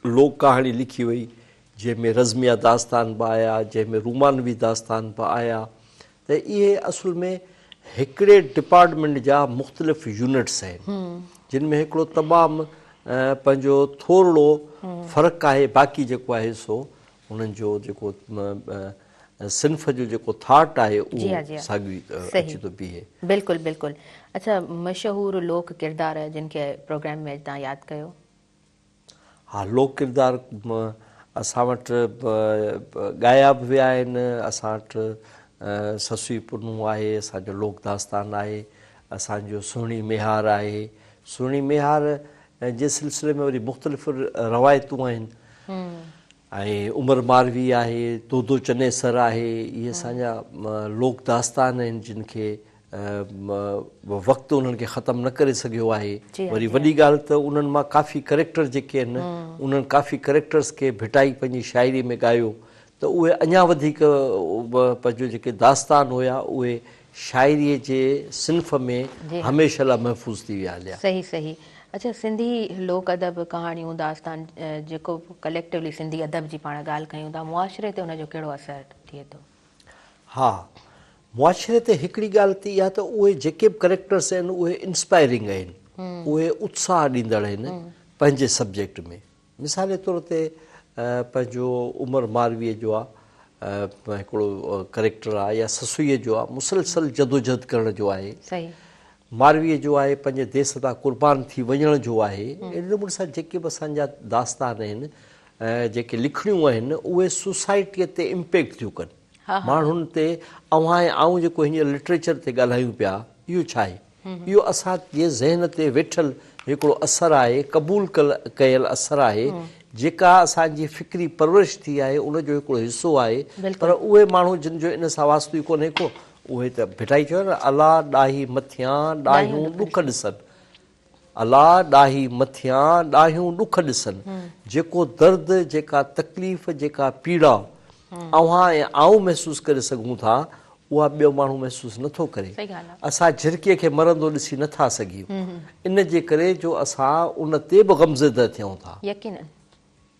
Speaker 2: لوڪ ڪهاڻي لکي وئي، جنهن ۾ رزميه داستان به آيا، جنهن ۾ رومانوي داستان به آيا ته اهي اصل ۾ هڪڙي ڊپارٽمينٽ جا مختلف يونٽس آهن، جن ۾ هڪڙو تمام پنهنجو ٿورڙو فرق آهي، باقي جيڪو آهي سو انهن جو جيڪو صنف جو جيڪو ٿاٽ آهي اهو ساڳيو ئي اچي ٿو بيهي.
Speaker 1: بلڪل بلڪل اڇا مشهور لوڪ ڪردار جن کي پروگرام ۾ اڄ توهان ياد ڪيو.
Speaker 2: ها لوڪ ڪردار اسان وٽ ڳايا به ويا آهن اسان وٽ سسئي پنهون آهي اسان جو لوڪ داستان آهي اسان جو سهڻي ميهار آهي سهڻي ميهار جي سلسلي ۾ وري مختلف روايتون آهن ۽ عمر ماروي آهي دودو چنيسر آهي اهي اسان جا لوڪ داستان آهن جن کي وقت انهن کي ختم نه ڪري سگهيو آهي وري وڏي ڳالهه ته انهن مان ڪافي ڪريڪٽر جيڪي آهن انهن ڪافي ڪريڪٽرس کي ڀٽائي پنهنجي شاعري ۾ ڳايو ته اهي اڃا وڌيڪ پنهنجو جيڪي داستان هيا اهي شاعري جي صنف ۾ هميشه لاء محفوظ ٿي ويا هليا.
Speaker 1: صحيح صحيح اڇا سنڌي لوڪ ادب ڪهاڻيون داستان جيڪو ڪليڪٽولي سنڌي ادب جي پاڻ ڳالهه ڪيون ٿا معاشري تي ان جو ڪهڙو اثر ٿئي ٿو؟
Speaker 2: ها معاشري تي هڪڙي ڳالهه ته اها ته اهي جيڪي به ڪريڪٽرس آهن اهي انسپائرنگ آهن اهي اتساهه ڏيندڙ آهن پنهنجي سبجيڪٽ ۾ مثال جي طور تي پنهنجو عمر مارويء جو آ هڪڙو ڪريڪٽر آ يا سسئيء جو آ مسلسل جدوجهد ڪرڻ جو آهي مارويء جو آهي پنهنجي ديس تان قربان ٿي وڃڻ جو آهي اهڙي نموني سان جيڪي به اسان جا داستان آهن جيڪي لکڻيون آهن اهي سوسائٽيء تي امپيڪٽ ٿيون ڪن ماڻهن تي اوهان ۽ آئون جيڪو هينئر لٽريچر تي ڳالهايون پيا اهو ڇا آهي؟ اهو اسان جي ذهن تي ويٺل هڪڙو اثر آهي، قبول ڪيل اثر آهي، جيڪا اسان جي فڪري پرورش ٿي آهي ان جو هڪڙو حصو آهي، پر اهي ماڻهو جن جو ان سان واسطو ئي ڪونهي ڪو، اهي ته ڀٽائي چيو نه الا ڏاهي مٿيان ڏاهيون ڏک ڏسن. الا ڏاهي مٿيان ڏاهيون ڏک ڏسن. جيڪو درد، جيڪا تڪليف، جيڪا پيڙا اوهان ۽ آئون محسوس ڪري سگهون ٿا، اها ٻيو ماڻهو محسوس نه ٿو ڪري. اسان جهرڪيء کي مرندو ڏسي نه ٿا سگهيون، ان جي ڪري جو اسان ان تي به غمزده ٿيون ٿا.
Speaker 1: يقينن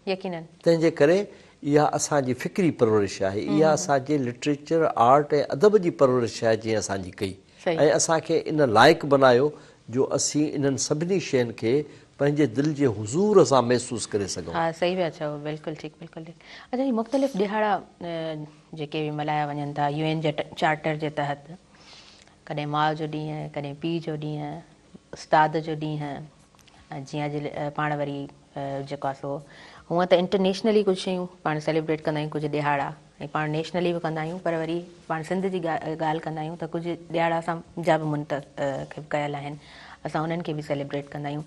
Speaker 1: يقينن.
Speaker 2: تنهن جي ڪري اها اسان جي فڪري پرورش آهي، اها اسان جي لٽريچر، آرٽ ۽ ادب جي پرورش آهي جنهن اسان جي ڪئي ۽ اسان کي ان لائق بنايو جو اسين انهن سڀني شين کي پنهنجي دل جي حضور سان محسوس ڪري سگهون.
Speaker 1: ها صحيح پيا چئو بلڪل ٺيڪ بلڪل ٺيڪ. اڇا هي مختلف ڏهاڙا جيڪي به ملهايا وڃن ٿا يو اين جي چارٽر جي تحت ڪڏهن ماء جو ڏينهن ڪڏهن پيء جو ڏينهن استاد جو ڏينهن جيئن اڄ پاڻ وري جيڪو آهي سو هونئن ته انٽرنيشنلي ڪجهه شيون پاڻ سيليبريٽ ڪندا آهيون ڪجهه ڏهاڙا ۽ پاڻ نيشنلي به ڪندا آهيون پر وري پاڻ سنڌ جي ڳالهه ڪندا آهيون ته ڪجهه ڏهاڙا اسان جا به منتخب ڪيل آهن اسان انهن کي به سيليبريٽ ڪندا آهيون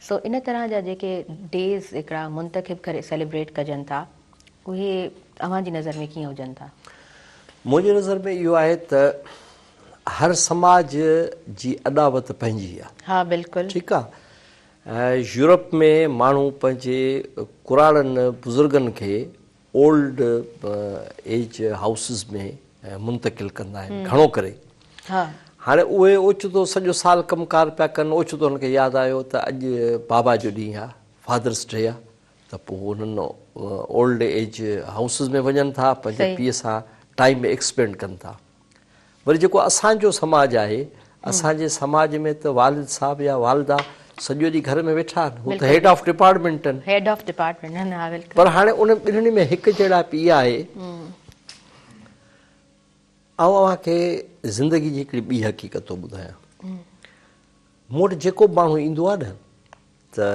Speaker 1: سو ان طرح جا جيڪي ڊيز هڪڙا منتخب ڪري سيليبريٽ ڪجن ٿا اهي اوهان جي نظر ۾ ڪيئن هجن ٿا؟
Speaker 2: منهنجي نظر ۾ اهو آهي ته هر سماج جي اڏاوت پنهنجي آهي.
Speaker 1: ها بلڪل.
Speaker 2: ٺيڪ آ يورپ ۾ ماڻهو پنهنجي ڪراڙن بزرگن کي اولڊ ايج هائوسز ۾ منتقل ڪندا آهن گهڻو ڪري.
Speaker 1: ها.
Speaker 2: هاڻي اهي اوچتو سڄو سال ڪم ڪار پيا ڪن اوچتو هنن کي ياد آيو ته اڄ بابا جو ڏينهن آ فادرس ڊي آ ته پوء انهن اولڊ ايج هائوسز ۾ وڃن ٿا پنهنجي پيء سان ٽائيم ايڪسپينڊ ڪن ٿا. وري جيڪو اسان جو سماج آهي اسان جي سماج ۾ ته والد صاحب يا والده سڄو ڏينهن گهر ۾ ويٺا آهن هو ته هيڊ آف ڊپارٽمينٽ آهن.
Speaker 1: هيڊ آف ڊپارٽمينٽ آهن ها بلڪل.
Speaker 2: پر هاڻي انهن ٻنهي ۾ هڪ جهڙائپ اها آهي آئون اوهان کي زندگي جي هڪڙي ٻي حقيقت ٿو ٻڌايان مون وٽ جيڪو به ماڻهو ايندو آهي نه ته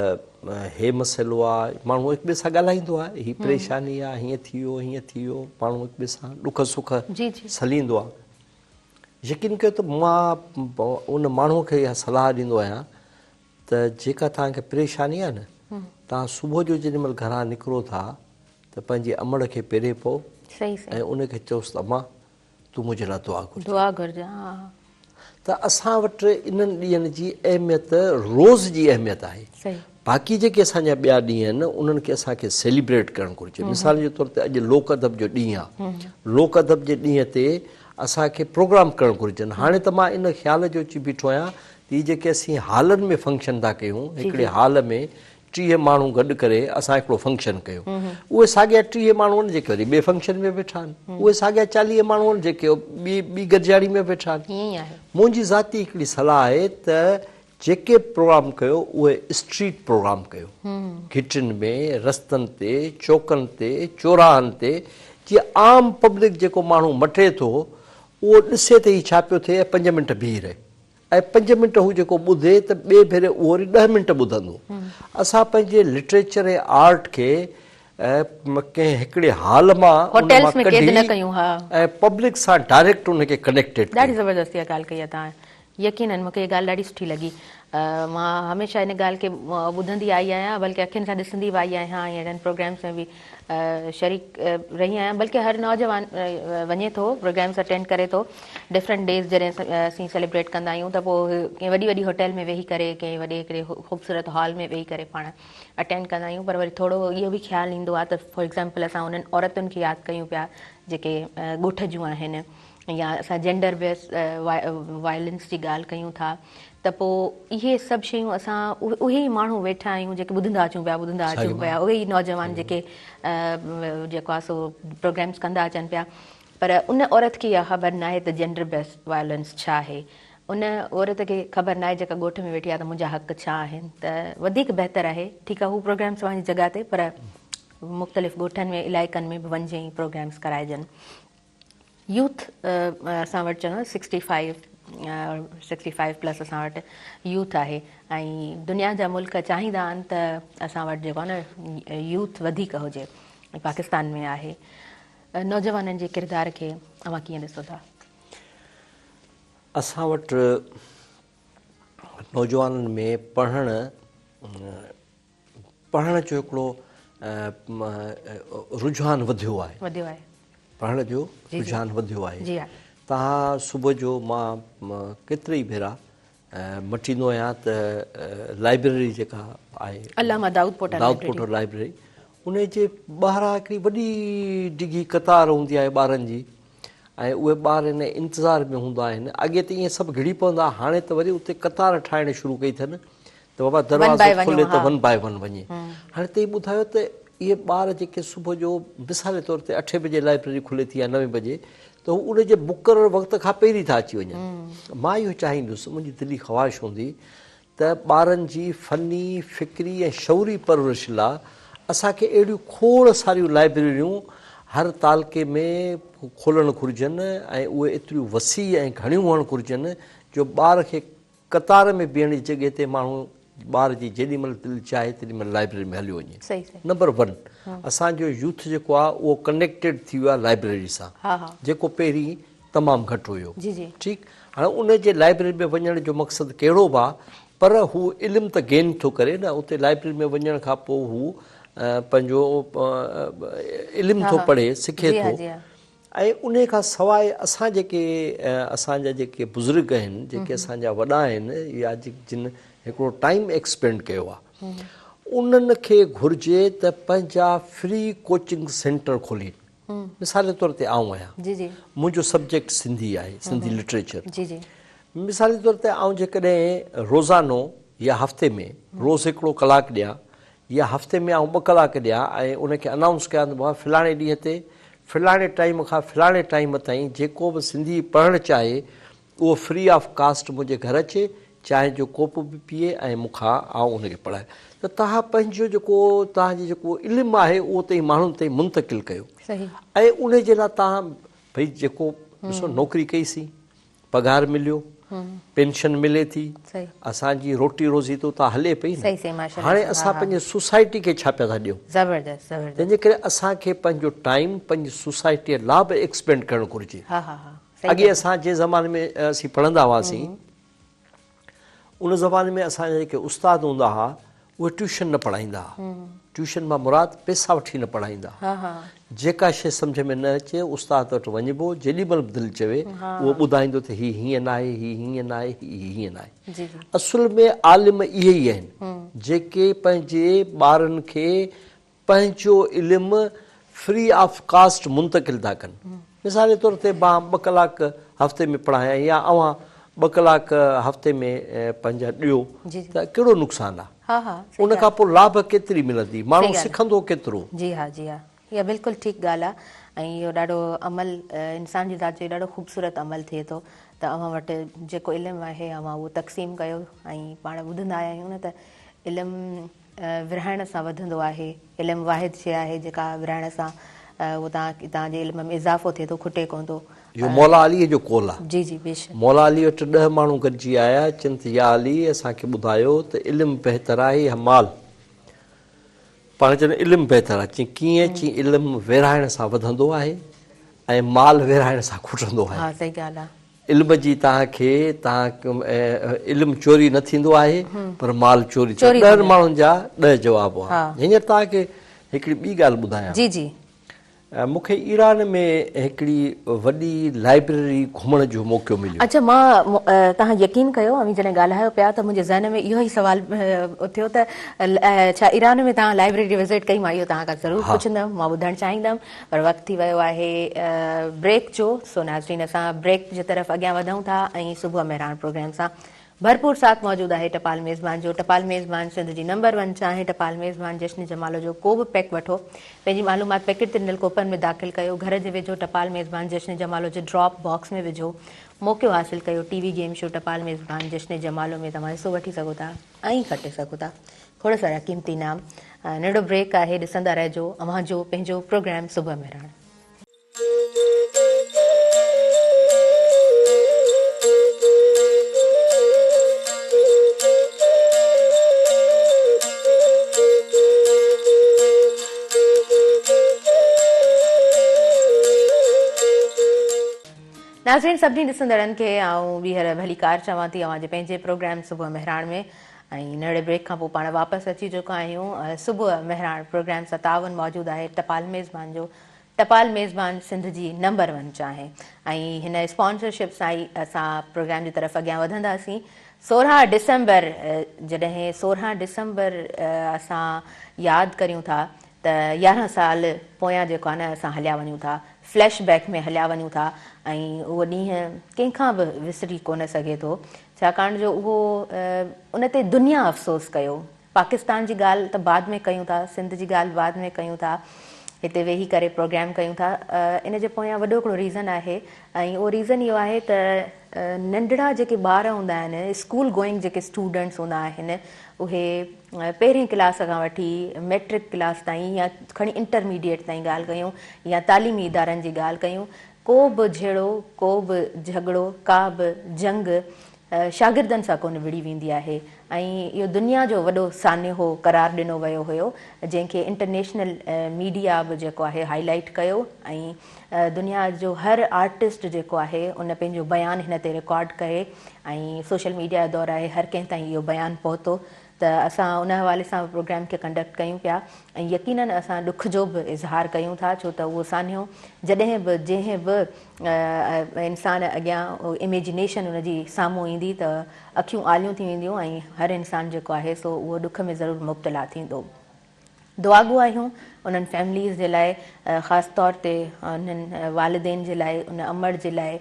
Speaker 2: هي مسئلو آ، ماڻهو هڪ ٻئي سان ڳالهائيندو آ، هي پريشاني آ، هيئن ٿي ويو، هيئن ٿي ويو، ماڻهو هڪ ٻئي سان ڏک سک سليندو آ. يقين ڪيو ته مان ان ماڻهو کي اها صلاح ڏيندو آهيان ته جيڪا توهان کي پريشاني آ نه، توهان صبح جو جيڏي مهل گهران نڪرو ٿا ته پنهنجي امڙ کي پيري پئو ۽ ان کي چئوس ته امان تون منهنجي لاء دعا گهرج.
Speaker 1: دعا گهرج ها.
Speaker 2: ته اسان وٽ انهن ڏينهن جي اهميت روز جي اهميت آهي. باقي جيڪي اسان جا ٻيا ڏينهن آهن انهن کي اسان کي سيليبريٽ ڪرڻ گهرجي. مثال جي طور تي اڄ لوڪ ادب جو ڏينهن آهي. لوڪ ادب جي ڏينهن تي اسان کي پروگرام ڪرڻ گهرجن. هاڻي ته مان ان خيال جو اچي بيٺو آهيان ته هي جيڪي اسين هالن ۾ فنڪشن ٿا ڪيون هڪڙي هال ۾ 30 ماڻهو گڏ ڪري اسان هڪڙو فنڪشن ڪيو. اهي ساڳيا 30 ماڻهو آهن جيڪي وري ٻئي فنڪشن ۾ ويٺا آهن. اهي ساڳيا 40 ماڻهو آهن جيڪي ٻي ٻي گڏجاڻي ۾ ويٺا آهن. منهنجي ذاتي هڪڙي صلاح آهي ته جيڪي پروگرام ڪيو اهي اسٽريٽ پروگرام ڪيو. گهٽين ۾، رستن تي، چوڪن تي، چوراهن تي جيئن عام پبلڪ جيڪو ماڻهو مٽي ٿو اهو ڏسي ته هي ڇا پيو ٿئي ۽ پنج منٽ بيهي رهي. ۽ پنج منٽ هو جيڪو ٻڌي ته ٻئي ڀيري اهو وري ڏهه منٽ ٻڌندو. اسان پنهنجي لٽريچر ۽ آرٽ کي ڪنهن هڪڙي هال مان ان
Speaker 1: مان
Speaker 2: ڪڍي ۽ پبلڪ سان ڊائريڪٽ ان کي ڪنيڪٽيڊ ڪيون.
Speaker 1: ڏاڍي زبردست اها ڳالهه ڪئي آهي توهان. يقينن مون کي اها ڳالهه ڏاڍي سٺي لڳي. مان هميشه ان ڳالهه کي ٻڌندي آئي آهيان بلڪه اکين سان ڏسندي به آئي آهيان ۽ اهڙن پروگرامز ۾ به شريڪ رهي آهيان بلڪه هر نوجوان وڃي ٿو پروگرامز اٽينڊ ڪري ٿو ڊفرنٽ ڊيز جڏهن اسين سيليبريٽ ڪندا آهيون ته پوء ڪنهن وڏي وڏي هوٽل ۾ ويهي ڪري ڪنهن وڏي هڪڙي خوبصورت هال ۾ ويهي ڪري پاڻ اٽينڊ ڪندا آهيون پر وري ٿورو اهو به خيال ايندو آهي ته فار ايگزامپل اسان انهن عورتن کي ياد ڪيون پيا جيڪي ڳوٺ جون آهن يا اسان جينڊر بيس وائلنس جي ڳالهه ڪيون ٿا ته پوء اهي سڀ شيون اسان اهي ئي ماڻهو ويٺا آهيون جيڪي ٻڌندا اچون پيا ٻڌندا اچون پيا اهي ئي نوجوان جيڪي جيڪو آهي سو پروگرامس ڪندا اچن پيا پر ان عورت کي اها خبر ناهي ته جينڊر بيس وائلنس ڇا آهي ان عورت کي خبر ناهي جيڪا ڳوٺ ۾ ويٺي آهي ته منهنجا حق ڇا آهن ته وڌيڪ بهتر آهي ٺيڪ آهي هو پروگرامس پنهنجي جڳهه تي پر مختلف ڳوٺن ۾ علائقن ۾ به وڃجي ۽ پروگرامس ڪرائجن يوٿ اسان وٽ چوندا sixty five sixty five plus اسان وٽ يوٿ آهي ۽ دنيا جا ملڪ چاهيندا آهن ته اسان وٽ جيڪو آهي نه يوٿ وڌيڪ هجي پاڪستان ۾ آهي نوجوانن جي ڪردار کي اوهان ڪيئن ڏسو ٿا؟
Speaker 2: اسان وٽ نوجوانن ۾ پڙهڻ پڙهڻ جو هڪڙو رجحان وڌيو آهي.
Speaker 1: وڌيو آهي.
Speaker 2: پڙهڻ جو رجحان وڌيو آهي.
Speaker 1: جي ها.
Speaker 2: توهان صبح جو مان ڪيترا ئي ڀيرا مٽيندو آهيان ته لائبريري جيڪا آهي
Speaker 1: علامه دائود پوٽا
Speaker 2: دائود پوٽا لائبريري ان جي ٻاهران هڪڙي وڏي ڊگهي قطار هوندي آهي ٻارن جي ۽ اهي ٻار ان انتظار ۾ هوندا آهن اڳي ته ائين سڀ گهڙي پوندا هاڻي ته وري اتي قطار ٺاهڻ شروع ڪئي اٿن ته بابا دروازو کلي ته ون باء ون وڃي. هاڻي توهين ٻڌايو ته اهي ٻار جيڪي صبح جو مثال طور تي اٺين بجي لائبريري کلي ٿي يا نوين بجي ته هو ان جي مقرر وقت کان پهرين ٿا اچي وڃن. مان اهو چاهيندس، منهنجي دلي خواهش هوندي ته ٻارن جي فني، فڪري ۽ شعوري پرورش لا اسان کي اهڙيون کوڙ ساريون لائبريريون هر تعلقي ۾ کولڻ گهرجن ۽ اهي ايتريون وسيع ۽ گهڻيون هئڻ گهرجن جو ٻار کي قطار ۾ بيهڻ جي جڳهه تي ماڻهو ٻار جي جيڏي مهل دل چاهي تيڏي مهل لائبريري ۾ هليو وڃي. نمبر ون اسان جو يوٿ جيڪو آهي اهو ڪنيڪٽيڊ ٿي ويو آهي لائبريري سان جيڪو پهرين تمام گهٽ هيو. ٺيڪ هاڻي ان جي لائبريري ۾ وڃڻ جو مقصد ڪهڙو به آهي پر هو علم ته گين ٿو ڪري نه اتي لائبريري ۾ وڃڻ کان پوء هو پنهنجو علم ٿو پڙهي سکي ٿو. ۽ انهي کان سواء اسان جيڪي اسان جا جيڪي بزرگ آهن جيڪي اسان جا وڏا آهن يا جن هڪڙو ٽائيم ايڪسپينڊ ڪيو آهي انهن کي گهرجي ته پنهنجا فري ڪوچنگ سينٽر کولين مثال طور تي آئون آهيان منهنجو سبجيڪٽ سنڌي آهي سنڌي لٽريچر مثال طور تي آئون جيڪڏهن روزانو يا هفتي ۾ روز هڪڙو ڪلاڪ ڏيان يا هفتي ۾ آئون ٻه ڪلاڪ ڏيان ۽ ان کي انائونس ڪيان ته بابا فلاڻي ڏينهن تي فلاڻي ٽائيم کان فلاڻي ٽائيم تائين جيڪو به سنڌي پڙهڻ چاهي اهو فري آف ڪاسٽ منهنجي گهر اچي چانهه جو ڪوپ به پيئي ۽ مون کان آئون ان کي پڙهايان ته توهان پنهنجو جيڪو توهان جي جيڪو علم آهي اهو تائين ماڻهن تائين منتقل ڪيو ۽ ان جي لاء توهان ڀئي جيڪو ڏسو نوڪري ڪئي سين پگهار مليو، پينشن ملي ٿي، اسان جي روٽي روزي ته اتان هلي پئي نه. هاڻي اسان پنهنجي سوسائٽي کي ڇا پيا ٿا ڏيون؟ تنهن جي ڪري اسان کي پنهنجو ٽائيم پنهنجي سوسائٽيء لا به ايڪسپينڊ ڪرڻ گهرجي. اڳي اسان جنهن زماني ۾ اسين پڙهندا هئاسين، ان زماني ۾ اسان جا جيڪي استاد هوندا هئا، اهي ٽيوشن نه پڙهائيندا ها. ٽيوشن مان مراد پئسا وٺي نه پڙهائيندا ها. جيڪا شيء سمجهه ۾ نه اچي استاد وٽ وڃبو جيڏي مهل به دل چوي اهو ٻڌائيندو ته هي هيئن ناهي هي هيئن ناهي هي هيئن ناهي. اصل ۾ عالم اهي ئي آهن جيڪي پنهنجي ٻارن کي پنهنجو علم فري آف ڪاسٽ منتقل ٿا ڪن. مثال جي طور تي مان ٻه ڪلاڪ هفتي ۾ پڙهايان يا اوهان ٻه ڪلاڪ هفتي ۾ پنهنجا ڏيو ته ڪهڙو نقصان آ؟ ان کان پوء لاڀ ڪيتري ملندي؟ ماڻهو سکندو ڪيترو؟
Speaker 1: جي ها جي ها اها بلڪل ٺيڪ ڳالهه آ ۽ اهو ڏاڍو عمل انسان جي ذات جو ڏاڍو خوبصورت عمل ٿئي ٿو ته اوهان وٽ جيڪو علم آهي اوهان اهو تقسيم ڪيو ۽ پاڻ ٻڌندا آيا آهيون نه ته علم ورهائڻ سان وڌندو آهي. علم واحد شيء آهي جيڪا ورهائڻ سان اهو توهان توهان جي علم ۾ اضافو ٿئي ٿو کٽي ڪونه ٿو.
Speaker 2: اهو مولا عليء جو قول آهي.
Speaker 1: جي جي بيشڪ.
Speaker 2: مولا علي وٽ ڏهه ماڻهو گڏجي آيا، چين ته يا علي اسان کي ٻڌايو ته علم بهتر آهي يا مال؟ پاڻ چون علم بهتر آهي. چين ڪيئن؟ چين علم ورهائڻ سان وڌندو آهي ۽ مال ورهائڻ سان کٽندو آهي.
Speaker 1: ها صحيح ڳالهه آهي.
Speaker 2: علم جي توهان کي توهان علم چوري نه ٿيندو آهي پر مال چوري ٿيندو آهي. ڏهن ماڻهن جا ڏهه جواب هئا. هينئر توهان کي هڪڙي ٻي ڳالهه ٻڌايان.
Speaker 1: جي جي.
Speaker 2: مون کي ايران ۾ هڪڙي وڏي لائبريري گهمڻ جو موقعو مليو.
Speaker 1: اڇا مان توهان يقين ڪيو اوهين جڏهن ڳالهايو پيا ته منهنجي ذهن ۾ اهو ئي سوال اٿيو ته ڇا ايران ۾ توهان لائبريري وزٽ ڪئي مان اهو توهان کان ضرور پڇندم مان ٻڌڻ چاهيندم. پر وقت ٿي ويو آهي بريڪ جو سو ناظرين اسان بريڪ جي طرف اڳيان وڌون ٿا ۽ صبح مهراڻ پروگرام سان ڀرپور ساٿ موجود آهي ٽپال ميزبان جو ٽپال ميزبان سنڌ جي نمبر ون چانهه ٽپال ميزبان جشن جمالو جو ڪو به پيڪ وٺو پنهنجي معلومات پيڪيٽ تي ڏنل ڪوپن ۾ داخل ڪيو گهر جي ويجهو ٽپال ميزبان جشن جمالو جي ڊراپ باڪس ۾ وجهو موقعو حاصل ڪيو ٽي وي گيم شو ٽپال ميزبان جشن جمالو ۾ توهان حصو وٺي سگهو ٿا ۽ کٽي سگهو ٿا کوڙ سارا قيمتي انعام. ننڍڙو بريڪ آهي ڏسندا رهجو اوهان جو پنهنجو پروگرام صبح مهراڻ. ناظرين سڀني ڏسندڙن کي آئون ٻيهر ڀليڪار چوان ٿي اوهان جي پنهنجي پروگرام صبح مهراڻ ۾. ۽ ننڍڙي بريڪ کان پوء پاڻ واپس اچي چڪا آهيون. صبح مهراڻ پروگرام سان تعاون موجود آهي ٽپال ميزبان جو. ٽپال ميزبان سنڌ جي نمبر ون چانهه ۽ هن اسپانسرشپ سان ئي اسان پروگرام جي طرف اڳيان وڌنداسين. 16 ڊسمبر جڏهن 16 ڊسمبر اسان ياد ڪريون ٿا ته 11 سال پويان جيڪو آهي نه اسان هليا وڃون ٿا، فليش بيڪ ۾ هليا وڃون ٿا ۽ اهو ڏينهن ڪنهن کان به وسري ڪونه سگهي ٿو ڇاڪاڻ جو اهو ان تي دنيا افسوس ڪيو. پاڪستان جي ڳالهه ته بعد ۾ ڪيون ٿا، سنڌ جي ڳالهه بعد ۾ ڪيون ٿا، هتي ويهي ڪري پروگرام ڪيون ٿا، ان جي پويان وڏو هڪڙو ريزن آهي ۽ اهو ريزن اهو آهي ته ننڍڙا جيڪي ٻار هوندا آهن، اسڪول گوئنگ جيڪي اسٽوڊنٽس هوندا آهن، اهي پهرين ڪلاس کان وٺي ميٽرڪ ڪلاس تائين يا کڻي انٽرميڊيٽ تائين ڳالهه ڪيون يا تعليمي ادارن جي ڳالهه ڪيون، ڪو به جهيڙو، ڪو به جهڳڙو، ڪا به جنگ شاگردن سان ڪونه وڙهي ويندي آهي ۽ اهو دنيا جو وڏو سانحو قرار ڏنو ويو هيو جنهن کي انٽرنيشنل ميڊيا به جيڪو آهي هائي لائيٽ ڪيو ۽ دنيا جو هر آرٽسٽ جيڪو آهي ان پنهنجو بيان هن تي رڪارڊ ڪري ۽ سوشل ميڊيا جو دور آهي هر ڪنهن تائين اهو بيان پهتو ته اسان ان حوالي سان به پروگرام کي ڪنڊڪٽ ڪيون پيا ۽ يقينن اسان ڏک جو به اظهار ڪيون ٿا ڇو ته اهو سانحو جڏهن به جنهن به انسان اڳيان اميجنيشن ان جي سامهون ايندي ته اکيون آليون ٿي وينديون ۽ هر انسان جيڪو آهي سو اهو ڏک ۾ ضرور مبتلا ٿيندو. دعاگو آهيون انهن فيمليز جي لاء خاص طور تي انهن والدين جي لاء ان امڙ جي لاء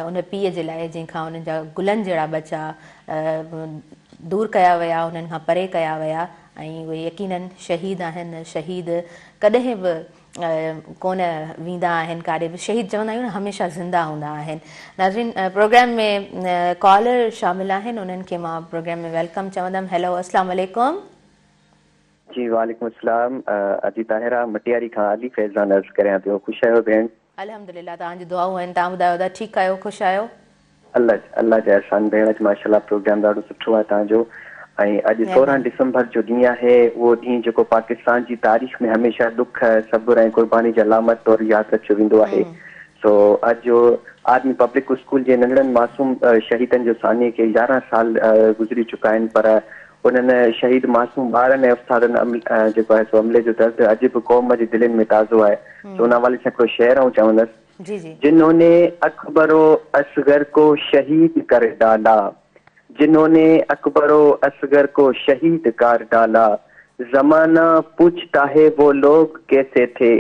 Speaker 1: ان پيء جي لاء جنهن کان انهن جا گلن جهڙا ٻچا دور ڪيا ويا انهن کان پري ڪيا ويا ۽ اهي يقينن شهيد آهن شهيد ڪڏهن به ڪونه ويندا آهن ڪاڏي به شهيد چوندا آهيون نه هميشه زنده هوندا آهن ناظرين پروگرام ۾ ڪالر شامل آهن انهن کي مان پروگرام ۾ welcome چوندم هيلو اسلام عليڪم.
Speaker 3: جي وعليڪم السلام ادي طاهره مٽياري کان علي فيضان عرض ڪريان پيو خوش آهيو ڀيڻ.
Speaker 1: الحمدلله توهان جون دعائون آهن توهان ٻڌايو ادا ٺيڪ آهيو خوش آهيو.
Speaker 3: الله الله جا احسان ڀيڻ اڄ ماشاءالله پروگرام ڏاڍو سٺو آهي توهان جو ۽ اڄ 16 ڊسمبر جو ڏينهن آهي اهو ڏينهن جيڪو پاڪستان جي تاريخ ۾ هميشه ڏک صبر ۽ قرباني جي علامت طور ياد رکيو ويندو آهي سو اڄ آرمي پبلڪ اسڪول جي ننڍڙن معصوم شهيدن جو سانحي کي 11 سال گذري چڪا آهن پر انهن شهيد معصوم ٻارن ۽ استادن جيڪو آهي سو عملي جو درد اڄ به قوم جي دلين ۾ تازو آهي سو ان حوالي سان هڪڙو شعر آئون چوندس. جنهون ني اڪبر و اصغر ڪو شهيد ڪر ڊالا جنهون ني اڪبر و اصغر ڪو شهيد ڪار ڊالا زمانه پوڇتا هي وو لوگ ڪيسي ٿي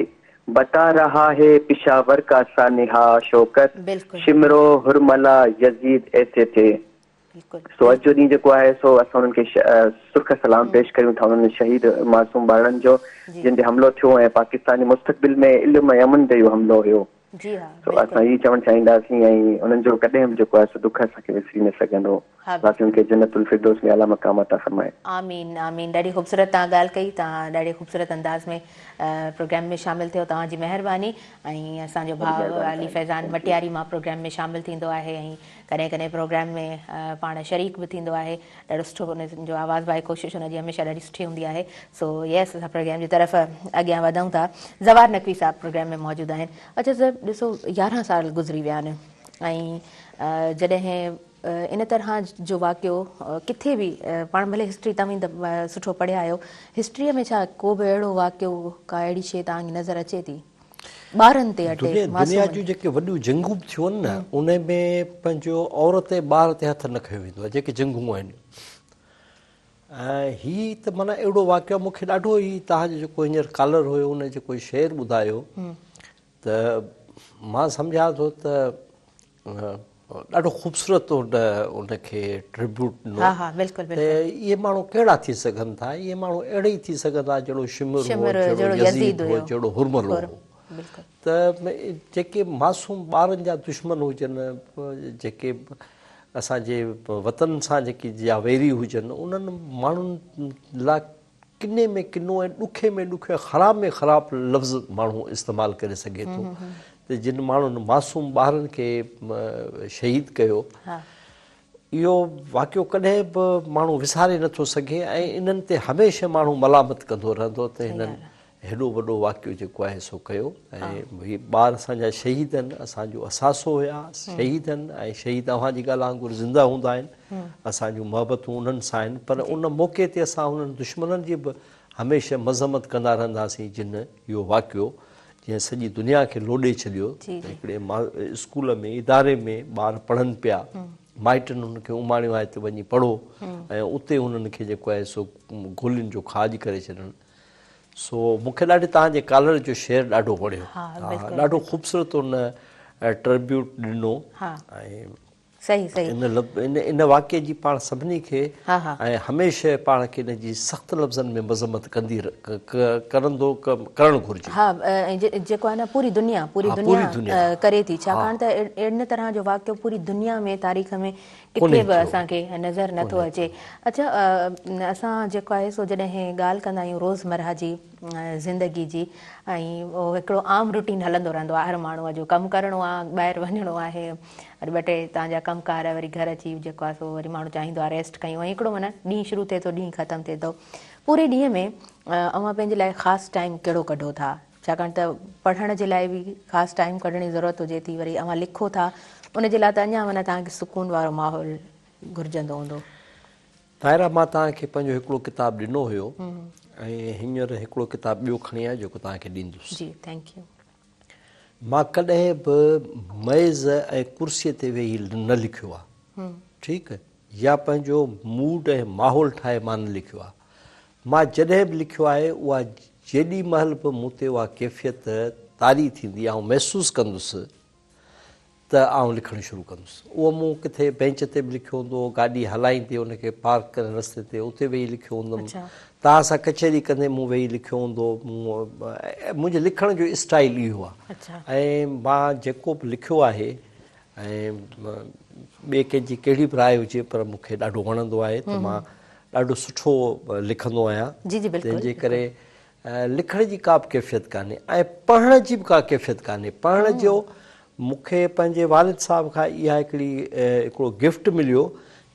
Speaker 3: بتا رها هي پشاور ڪا سانحه شوڪت شمر و هرمله يزيد ايسي ٿي. سو اڄ جو ڏينهن جيڪو آهي سو اسان انهن کي سرخ سلام پيش ڪريون ٿا انهن شهيد معصوم ٻارڙن جو جن تي حملو ٿيو ۽ پاڪستان جي مستقبل ۾ علم ۽ امن تي اهو حملو هيو سو اسان هي چوڻ چاهينداسين ۽ انهن جو ڪڏهن به جيڪو آهي سو ڏک اسان کي وسري نه سگهندو الله انهن کي جنت الفردوس ۾ اعليٰ مقام عطا فرمائي.
Speaker 1: آمين آمين ڏاڍي خوبصورت توهان ڳالهه ڪئي توهان ڏاڍي خوبصورت انداز ۾ پروگرام ۾ شامل ٿيو توهان جي مهرباني ۽ اسان جو ڀاء علي فيضان مٽياري مان پروگرام ۾ شامل ٿيندو آهي ۽ ڪڏهن ڪڏهن پروگرام ۾ پاڻ شريڪ به ٿيندو آهي ڏاڍو سٺو ان جو آواز به آهي ڪوشش ان جي هميشه ڏاڍي سٺي هوندي آهي سو يس اسان پروگرام جي طرف اڳيان وڌون ٿا زوار نقوي صاحب پروگرام ۾ موجود آهن اڇا سر ڏسو 11 سال گذري ويا آهن ۽ جڏهن ان طرح جو واقعو ڪٿي به پاڻ ڀلي هسٽري توهين ته سٺو پڙهيا آهيو هسٽريء ۾ ڇا ڪو به اهڙو واقعو ڪا اهڙي شيء توهان کي نظر اچي ٿي ٻارن تي اٽي
Speaker 2: معصومن. دنيا جون جيڪي وڏيون جنگون به ٿيون آهن نه ان ۾ پنهنجو عورت ۽ ٻار تي هٿ نه کنيو ويندو آهي جيڪي جنگون آهن ۽ هي ته معنيٰ اهڙو واقعو مون کي ڏاڍو ئي توهان جو جيڪو هينئر ڪالر هيو ان جيڪو شعر ٻڌايو ته مان سمجهان ٿو ته ڏاڍو خوبصورت ان کي ٽربيوٽ ڏنو
Speaker 1: ها ها بلڪل
Speaker 2: ته اهي ماڻهو ڪهڙا ٿي سگهن ٿا اهي ماڻهو اهڙي ئي ٿي سگهن ٿا جهڙو شمر هو جهڙو يزيد هو جهڙو هرمل هو ته جيڪي معصوم ٻارن جا دشمن هجن جيڪي اسان جي وطن سان جيڪي جا ويري هجن انهن ماڻهن لاء ڪني ۾ ڪنو ۽ ڏکي ۾ ڏکيو ۽ خراب ۾ خراب لفظ ماڻهو استعمال ڪري سگهي ٿو ته جن ماڻهن معصوم ٻارن کي شهيد ڪيو اهو واقعو ڪڏهن به ماڻهو وساري نٿو سگهي ۽ انهن تي هميشه ماڻهو ملامت ڪندو رهندو ته هنن هيڏو وڏو واقعو جيڪو آهي سو ڪيو ۽ هي ٻار اسان جا شهيد آهن اسان جو اثاثو هيا شهيد آهن ۽ شهيد اوهان جي ڳالهه وانگر زنده هوندا آهن اسان جون محبتون انهن سان آهن پر ان موقعي تي اسان انهن دشمنن جي به هميشه مذمت ڪندا رهنداسين جن اهو واقعو جنهن سڄي دنيا کي لوڏي ڇڏيو ته هڪڙي اسڪول ۾ اداري ۾ ٻار پڙهن پيا مائٽن انهن کي اماڻيو آهي ته وڃي پڙهو ۽ اتي انهن کي جيڪو آهي سو گولين جو کاڄ ڪري ڇڏڻ سو مون کي ڏاڍي توهان جي ڪالر جو شعر ڏاڍو وڻيو ڏاڍو خوبصورت ان ٽربيوٽ ڏنو ۽
Speaker 1: صحيح صحيح.
Speaker 2: ان لب ان ان واقعي جي پاڻ سڀني کي ۽ هميشه پاڻ کي ان جي سخت لفظن ۾ مذمت ڪندي ڪرندو ڪرڻ گهرجي.
Speaker 1: ها ۽ جيڪو آهي نه پوري دنيا پوري دنيا ڪري ٿي ڇاڪاڻ ته ان طرح جو واقعو پوري دنيا ۾ تاريخ ۾ ڪٿي به اسان کي نظر نه ٿو اچي. اڇا اسان جيڪو آهي سو جڏهن ڳالهه ڪندا آهيون روزمره جي زندگي جي ۽ هڪڙو عام روٽين هلندو رهندو آهي هر ماڻهوء جو ڪم ڪرڻو آهي ٻاهر وڃڻو آهي وري ٻه ٽي توهان جا ڪم ڪار وري گهر اچي جيڪو آهي سو وري ماڻهو چاهيندو آهي ريسٽ ڪيون ۽ هڪڙو معنيٰ ڏينهن شروع ٿئي ٿو ڏينهن ختم ٿئي ٿو پوري ڏينهن ۾ اوهان پنهنجي لاء خاص ٽائيم ڪهڙو ڪڍو ٿا ڇاڪاڻ ته پڙهڻ جي لاء به خاص ٽائيم ڪڍڻ جي ضرورت هجي ٿي وري اوهان لکو ٿا ان جي لاء ته اڃا معنيٰ توهان کي سڪون وارو ماحول گهرجندو هوندو.
Speaker 2: طاهره مان توهان کي پنهنجو هڪڙو ڪتاب ڏنو هيو ۽ هينئر هڪڙو ڪتاب ٻيو کڻي آيو جيڪو توهان کي ڏيندس.
Speaker 1: جي thank you.
Speaker 2: مان ڪڏهن به ميز ۽ ڪرسيء تي ويهي نه لکيو آ ٺيڪ يا پنهنجو موڊ ۽ ماحول ٺاهي مان نه لکيو آ مان جڏهن به لکيو آهي اها جيڏي مهل به مون تي اها ڪيفيت طاري ٿيندي آئون محسوس ڪندس ته آئون لکڻ شروع ڪندس. اهو مون ڪٿي بينچ تي به لکيو هوندو، گاڏي هلائيندي ان کي پارڪ ڪري رستي تي اتي ويهي لکيو هوندم، توهان سان ڪچهري ڪندي مون ويهي لکيو هوندو. منهنجي لکڻ جو اسٽائيل اهو آهي ۽ مان جيڪو به لکيو آهي ۽ ٻئي ڪنهن جي ڪهڙي به راء هجي پر مون کي ڏاڍو وڻندو آهي ته مان ڏاڍو سٺو لکندو آهيان تنهن جي ڪري لکڻ جي ڪا به ڪيفيت ڪانهي ۽ پڙهڻ جي به ڪا ڪيفيت ڪانهي. پڙهڻ جو مون کي پنهنجي والد صاحب کان اها هڪڙي هڪڙو گفٽ مليو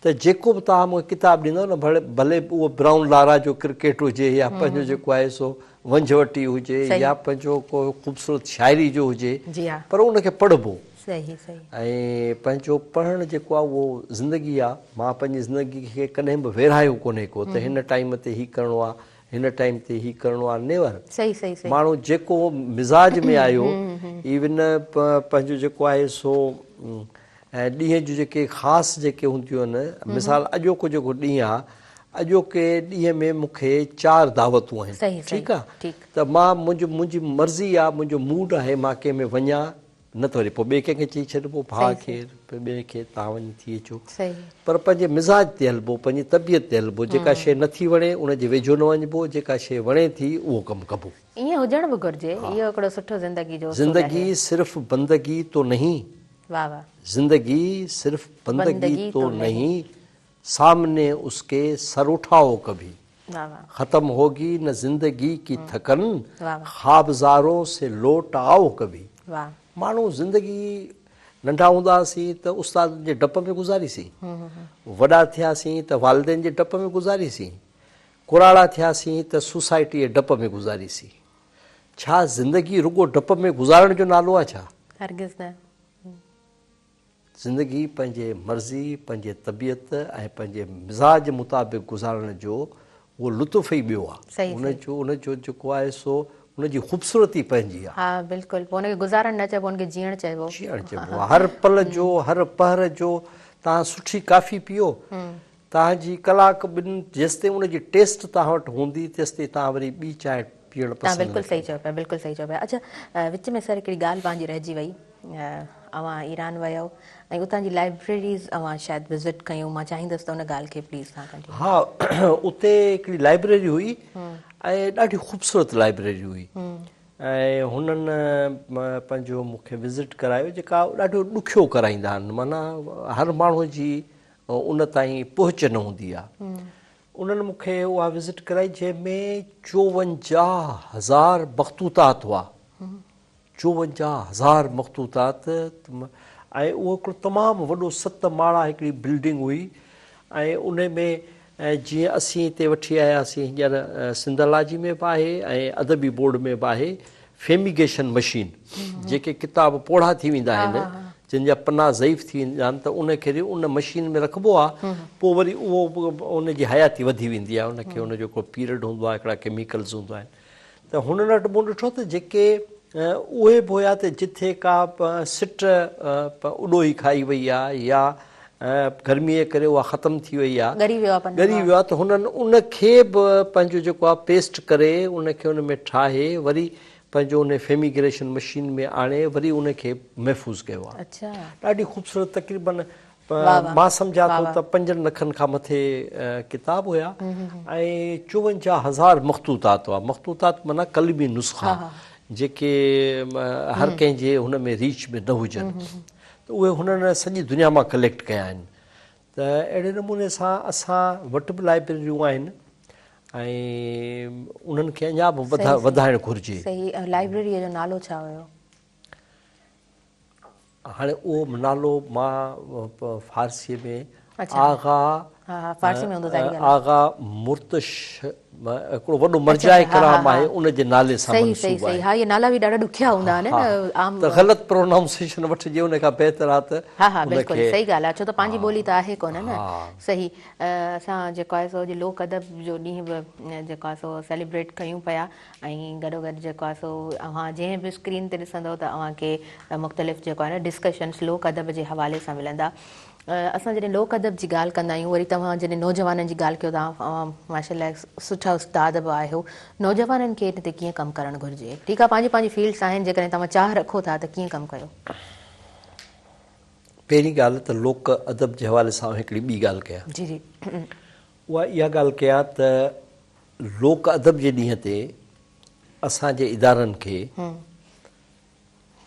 Speaker 2: ته جيڪو به توهان مون کي ڪتاب ڏيندؤ نه ڀلي اهو برائون لارا جو ڪرڪيٽ هجي يا پنهنجو جيڪو آهي سو ونجهه وٽي هجي يا پنهنجو ڪو خوبصورت شاعري جو هجي پر ان کي پڙهبو ۽ پنهنجو پڙهڻ جيڪو آهي اهو زندگي آهي مان پنهنجي زندگي کي ڪڏهن به ورهايو ڪونهي ڪو ته هن ٽائيم تي هي ڪرڻو آهي هن ٽائيم تي هي ڪرڻو آ نيور
Speaker 1: صحيح صحيح صحيح
Speaker 2: ماڻهو جيڪو مزاج ۾ آيو ايون پنهنجو جيڪو آهي سو ڏينهن جون جيڪي خاص جيڪي هونديون آهن مثال اڄوڪو جيڪو ڏينهن آ اڄوڪي ڏينهن ۾ مون کي چار دعوتون آهن ٺيڪ آ ته مان منهنجو منهنجي مرضي آ منهنجو موڊ آهي مان ڪنهن ۾ وڃان نه ته وري پوء ٻئي ڪنهن کي چئي ڇڏبو، ڀاء کي، ٻئي کي، توهان وڃي ٿي اچو. پر پنهنجي مزاج تي هلبو، پنهنجي طبيعت تي هلبو، جيڪا شيء نه ٿي وڻي، ان جي ويجهو نه وڃبو، جيڪا شيء وڻي ٿي، اهو ڪم ڪبو.
Speaker 1: ائين هجڻ به گهرجي، اهو هڪڙو سٺو زندگي جو اصول آهي.
Speaker 2: زندگي صرف بندگي تو نهين.
Speaker 1: واه واه.
Speaker 2: زندگي صرف بندگي تو نهين. سامني اس ڪي سر اٺائو ڪڀي. ختم هوگي نه زندگي ڪي ٿڪن خواب زارون سي لوٽ آئو ڪڀي. ماڻهو زندگي ننڍا هوندا هئاسين ته استادن جي ڊپ ۾ گذاريسين. وڏا ٿياسين ته والدين جي ڊپ ۾ گذاريسين. ڪراڙا ٿياسين ته سوسائٽي جي ڊپ ۾ گذاريسين. ڇا زندگي رڳو ڊپ ۾ گذارڻ جو نالو آهي ڇا؟
Speaker 1: هرگز نه.
Speaker 2: زندگي پنهنجي مرضي، پنهنجي طبيعت ۽ پنهنجي مزاج مطابق گذارڻ جو اهو لطف ئي ٻيو آهي. ان جو ان جو جيڪو آهي سو ان جي خوبصورتي پنهنجي آهي.
Speaker 1: ها بلڪل پوء ان کي گذارڻ نه چئبو ان کي جيئڻ چئبو.
Speaker 2: جيئڻ چئبو آهي. هر پل جو هر پهر جو توهان سٺي ڪافي پيئو توهان جي ڪلاڪ ٻن جيستائين ان جي ٽيسٽ توهان وٽ هوندي تيستائين توهان وري ٻي چانهه پيئڻ
Speaker 1: توهان
Speaker 2: پسند نه
Speaker 1: بلڪل صحيح
Speaker 2: ڪندا.
Speaker 1: چئو پيا بلڪل صحيح چئو پيا اڇا وچ ۾ سر هڪڙي ڳالهه پنهنجي رهجي وئي اوهان ايران ويؤ ۽ اتان جي لائبريريز اوهان شايد وزٽ ڪيون مان چاهيندس ته ان ڳالهه کي پليز توهان ڪنٽينيو
Speaker 2: ها اتي هڪڙي لائبريري هئي ۽ ڏاڍي خوبصورت لائبريري هئي ۽ هنن پنهنجو مون کي وزٽ ڪرايو جيڪا ڏاڍو ڏکيو ڪرائيندا آهن معنيٰ هر ماڻهو جي ان تائين پهچ نه هوندي آ. انهن مون کي اها وزٽ ڪرائي جنهن ۾ 54 هزار مخطوطات هئا. 54 هزار مخطوطات ۽ اهو هڪڙو تمام وڏو ست ماڙا هڪڙي بلڊنگ هئي ۽ ان ۾ جيئن اسين هتي وٺي آياسين هينئر سنڌالاجي ۾ به آهي ۽ ادبي بورڊ ۾ به آهي فيميگيشن مشين جيڪي ڪتاب پوڙها ٿي ويندا آهن جن جا پنا ضعيف ٿي ويندا آهن ته ان کي ان مشين ۾ رکبو آهي پوء وري اهو ان جي حياتي وڌي ويندي آهي ان کي ان جو هڪڙو پيريڊ هوندو آهي هڪڙا ڪيميڪلز هوندا آهن ته هنن وٽ مون ڏٺو ته جيڪي اهي به هيا ته جٿي ڪا سٽ اڏوهي کائي وئي آ يا گرميء جي ڪري اها ختم ٿي وئي آ،
Speaker 1: ڳري ويو آ پنو،
Speaker 2: ڳري ويو آ ته هنن ان کي به پنهنجو جيڪو آ پيسٽ ڪري ان کي ان ۾ ٺاهي وري پنهنجو ان فيميگريشن مشين ۾ آڻي وري ان کي محفوظ ڪيو آ. ڏاڍي خوبصورت تقريبن مان سمجهان ٿو ته پنجن لکن کان مٿي ڪتاب هيا ۽ 54 هزار مخطوطات هئا. مخطوطات معنيٰ قلمي نسخا جيڪي هر ڪنهن جي هن ۾ ريچ ۾ نه هجن ته اهي هنن سڄي دنيا مان ڪليڪٽ ڪيا آهن ته اهڙي نموني سان اسان وٽ به لائبريريون آهن ۽ انهن کي اڃا به وڌائڻ گهرجي.
Speaker 1: صحيح لائبريريء جو نالو ڇا هيو؟
Speaker 2: هاڻي اهو نالو مان فارسيء ۾ آغا آغا مرتش هڪڙو وڏو مرجع ڪرام آهي ان جي نالي سان منسوب آهي.
Speaker 1: ها اهي نالا به ڏاڍا ڏکيا هوندا آهن نه
Speaker 2: عام ته غلط پرونائونسيشن وٺجي ان کان بهتر آهي ته
Speaker 1: ها ها بلڪل صحيح ڳالهه آهي ڇو ته پنهنجي ٻولي ته آهي ڪونه نه صحيح اسان جيڪو آهي سو اڄ لوڪ ادب جو ڏينهن به جيڪو آهي سو سيليبريٽ ڪيون پيا ۽ گڏوگڏ جيڪو آهي سو اوهان جنهن به اسڪرين تي ڏسندؤ ته اوهان کي مختلف جيڪو آهي نه ڊسڪشنس لوڪ ادب جي حوالي سان ملندا. اسان جڏهن لوڪ ادب جي ڳالهه ڪندا آهيون وري توهان جڏهن نوجوانن جي ڳالهه ڪيو ٿا اوهان ماشاء الله سٺا استاد به آهيو نوجوانن کي ان تي ڪيئن ڪم ڪرڻ گهرجي ٺيڪ آهي پنهنجي پنهنجي فيلڊس آهن جيڪڏهن توهان چاهه رکو ٿا ته ڪيئن ڪم ڪيو.
Speaker 2: پهرين ڳالهه ته لوڪ ادب جي حوالي سان آئون هڪڙي ٻي ڳالهه ڪيان.
Speaker 1: جي جي.
Speaker 2: اها اها ڳالهه ڪيان ته لوڪ ادب جي ڏينهن تي اسان جي ادارن کي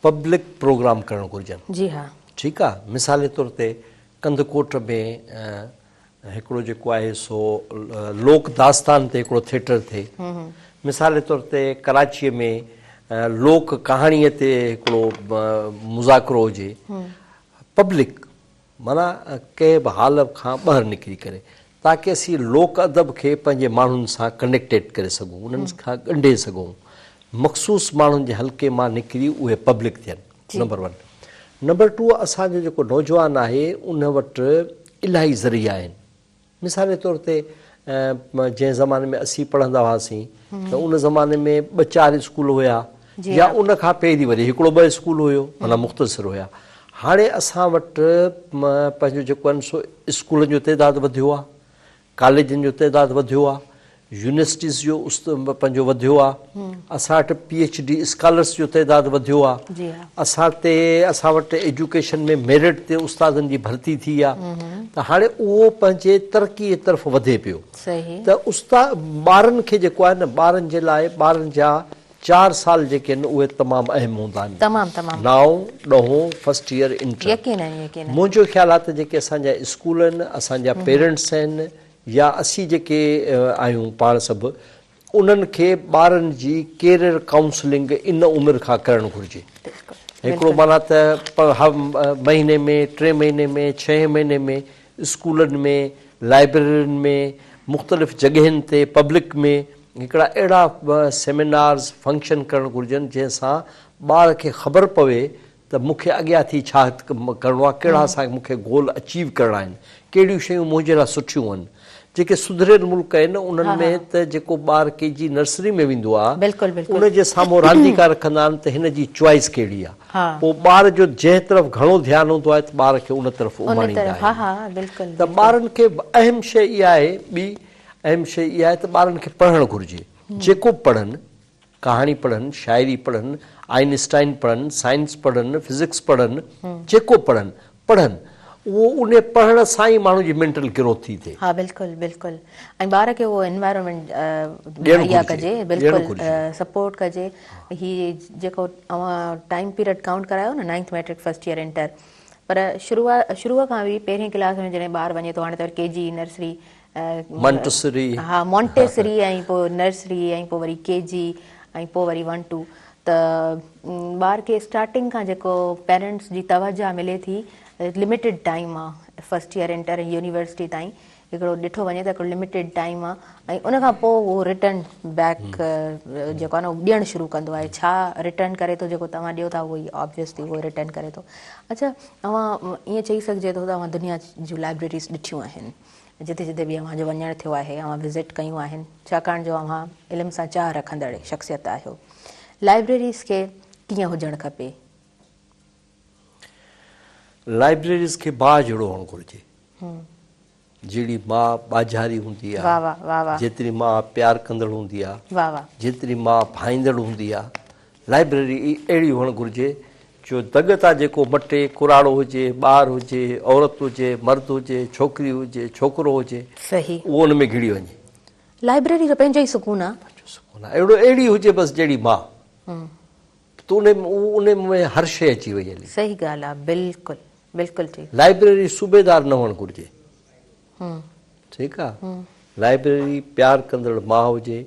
Speaker 2: پبلڪ پروگرام ڪرڻ گهرجن.
Speaker 1: جي ها.
Speaker 2: ٺيڪ آ مثال طور تي ڪنڌڪوٽ ۾ هڪڙو جيڪو آهي سو لوڪ داستان تي هڪڙو ٿيٽر ٿئي. مثال طور تي ڪراچيء ۾ لوڪ ڪهاڻيء تي هڪڙو مذاڪرو هجي. پبلڪ معنيٰ ڪنهن به هال کان ٻاهر نڪري ڪري تاڪه اسين لوڪ ادب کي پنهنجي ماڻهن سان ڪنيڪٽيڊ ڪري سگهون انهن کان ڳنڍي سگهون مخصوص ماڻهن جي حلقي مان نڪري اهي پبلڪ ٿين نمبر ون نمبر ٽو اسان جو جيڪو نوجوان آهي ان وٽ الاهي ذريعا آهن مثال طور تي جنهن زماني ۾ اسين پڙهندا هئاسين ته ان زماني ۾ ٻه چار اسڪول هيا يا ان کان پهرين وري هڪڙو ٻه اسڪول هيو معنيٰ مختصر هيا. هاڻي اسان وٽ پنهنجو جيڪو آهن سو اسڪولن جو تعداد وڌيو آهي، ڪاليجن جو تعداد وڌيو آهي، يونيورسٽيز جو پنهنجو وڌيو آهي، اسان وٽ پي ايڇ ڊي اسڪالرس جو تعداد وڌيو آهي، اسان تي اسان وٽ ايجوڪيشن ۾ ميرٽ تي استادن جي ڀرتي ٿي آهي ته هاڻي اهو پنهنجي ترقي طرف وڌي پيو ته استاد ٻارن کي جيڪو آهي نه ٻارن جي لاء ٻارن جا چار سال جيڪي آهن اهي تمام اهم هوندا آهن.
Speaker 1: تمام تمام.
Speaker 2: نائون، ڏهون، فرسٽ ايئر، انٽر.
Speaker 1: يقينن يقينن.
Speaker 2: منهنجو خيال آهي ته جيڪي اسان جا اسڪول آهن، اسان جا پيرنٽس آهن يا اسين جيڪي آهيون پاڻ سڀ انهن کي ٻارن جي ڪيريئر ڪائونسلنگ ان عمر کان ڪرڻ گهرجي. هڪڙو معنيٰ ته مهيني ۾ ٽئين مهيني ۾ ڇهين مهيني ۾ اسڪولن ۾ لائبريرين ۾ مختلف جڳهين تي پبلڪ ۾ هڪڙا اهڙا سيمينارز فنڪشن ڪرڻ گهرجن جنهن سان ٻار کي خبر پوي ته مون کي اڳيان ٿي ڇا ڪرڻو آهي ڪهڙا اسان مون کي گول اچيو ڪرڻا آهن ڪهڙيون شيون منهنجي لاء سٺيون آهن جيڪي سڌريل ملڪ آهن انهن ۾ ته جيڪو ٻار ڪي جي نرسري ۾ ويندو آهي ان جي سامهون رانديڪا رکندا آهن ته هن جي چوائس ڪهڙي آهي پوء ٻار جو جنهن طرف گهڻو ڌيان هوندو آهي ته ٻار کي ان طرف اماڻيندا آهن ته ٻارن کي اهم شيء اها آهي ٻي اهم شيء اها آهي ته ٻارن کي پڙهڻ گهرجي. جيڪو به پڙهن، ڪهاڻي پڙهن، شاعري پڙهن، آئن اسٽائن پڙهن، سائنس پڙهن، فزڪس پڙهن، جيڪو پڙهن، پڙهن. اهو انهي پڙهڻ سان ئي ماڻهو جي مينٽل گروٿ ٿي ٿئي.
Speaker 1: ها بلڪل بلڪل ۽ ٻار کي اهو انوائرمينٽ مهيا ڪجي بلڪل سپورٽ ڪجي هي جيڪو اوهان ٽائيم پيريڊ ڪائونٽ ڪرايو نه ninth matric first year inter پر شروع شروع کان به پهرين ڪلاس ۾ جڏهن ٻار وڃي ٿو هاڻي ته ڪي جي نرسري
Speaker 2: مانٽيسري.
Speaker 1: ها مانٽيسري ۽ پوء نرسري ۽ پوء وري ڪي جي ۽ پوء وري ون ٽو ته ٻار کي اسٽارٽنگ کان جيڪو پيرنٽس جي توجه ملي ٿي لميٽيڊ ٽائيم آ فرسٽ ايئر انٽر ۽ يونيورسٽي تائين هڪڙو ڏٺو وڃي ته هڪڙو لميٽيڊ ٽائيم آ ۽ ان کان پوء اهو ريٽرن بيڪ جيڪو آ نه اهو ڏيڻ شروع ڪندو آهي ڇا ريٽرن ڪري ٿو جيڪو توهان ڏيو ٿا اهو ئي آبويسلي اهو ريٽرن ڪري ٿو اڇا اوهان ائين چئي سگهجي ٿو ته اوهان دنيا جون لائبريريز ڏٺيون آهن جتي جتي به اوهان جو وڃڻ ٿيو آهي، اوهان وزٽ ڪيون آهن، ڇاڪاڻ جو اوهان علم سان چاهه رکندڙ شخصيت آهيو. لائبريريز کي ڪيئن هجڻ کپي؟
Speaker 2: لائبريريز کي ماء جهڙو هئڻ گهرجي. جهڙي ماء ٻاجهاري هوندي آ، جيتري ماء پيار ڪندڙ هوندي آ، جيتري ماء ڀائيندڙ هوندي آ، لائبريري اهڙي هئڻ گهرجي جو دڳ تان جيڪو مٽي، ڪراڙو هجي، ٻار هجي، عورت هجي، مرد هجي، ڇوڪري هجي، ڇوڪرو هجي، اهو ان ۾ گهڙي وڃي.
Speaker 1: لائبريري جو پنهنجو ئي سڪون آ.
Speaker 2: پنهنجو سڪون آ. اهڙو اهڙي هجي بس جهڙي ماء. ته ان ان ۾ هر شيء اچي وئي هلي.
Speaker 1: صحيح ڳالهه آ بلڪل بلڪل ٺيڪ.
Speaker 2: لائبريري صوبيدار نه هئڻ گهرجي. ٺيڪ آ. لائبريري پيار ڪندڙ ماء هجي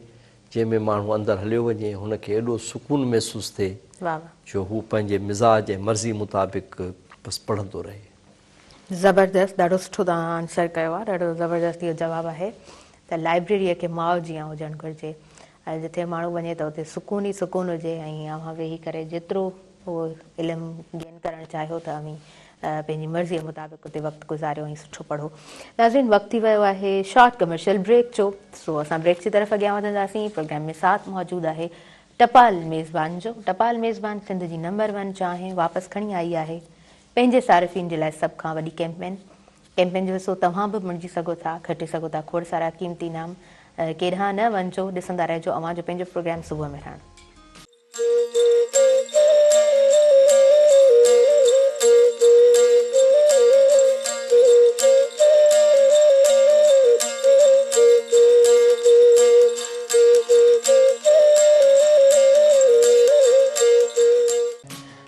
Speaker 2: جنهن ۾ ماڻهو اندر هليو وڃي هن کي ايڏو سڪون محسوس ٿئي جو هو پنهنجي مزاج ۽ مرضي مطابق بس پڙهندو رهي.
Speaker 1: زبردست ڏاڍو سٺو توهان آنسر ڪيو آهي ڏاڍو زبردست اهو جواب آهي ته لائبريريء کي ماء جيان هجڻ گهرجي ۽ جتي ماڻهو وڃي ته اتي سڪون ئي سڪون هجي ۽ اوهان ويهي ڪري جيترو اهو علم گين ڪرڻ چاهيو ته اوهين پنهنجي مرضيء مطابق اتي وقت گذاريو ۽ سٺو پڙهو. ناظرين وقت ٿي ويو آهي شارٽ ڪمرشل بريڪ جو سو اسان بريڪ جي طرف اڳيان وڌنداسين پروگرام ۾ ساٿ موجود آهي ٽپال ميزبان جو ٽپال ميزبان سنڌ جي نمبر ون چانهه واپس کڻي آئي آهي پنهنجي صارفين جي لاء سڀ کان وڏي ڪيمپين ڪيمپين جو حصو توهان به بڻجي سگهو ٿا، کٽي سگهو ٿا کوڙ سارا قيمتي انعام، ڪيڏانهن نه وڃجو، ڏسندا رهجو اوهان جو پنهنجو پروگرام صبح مهراڻ.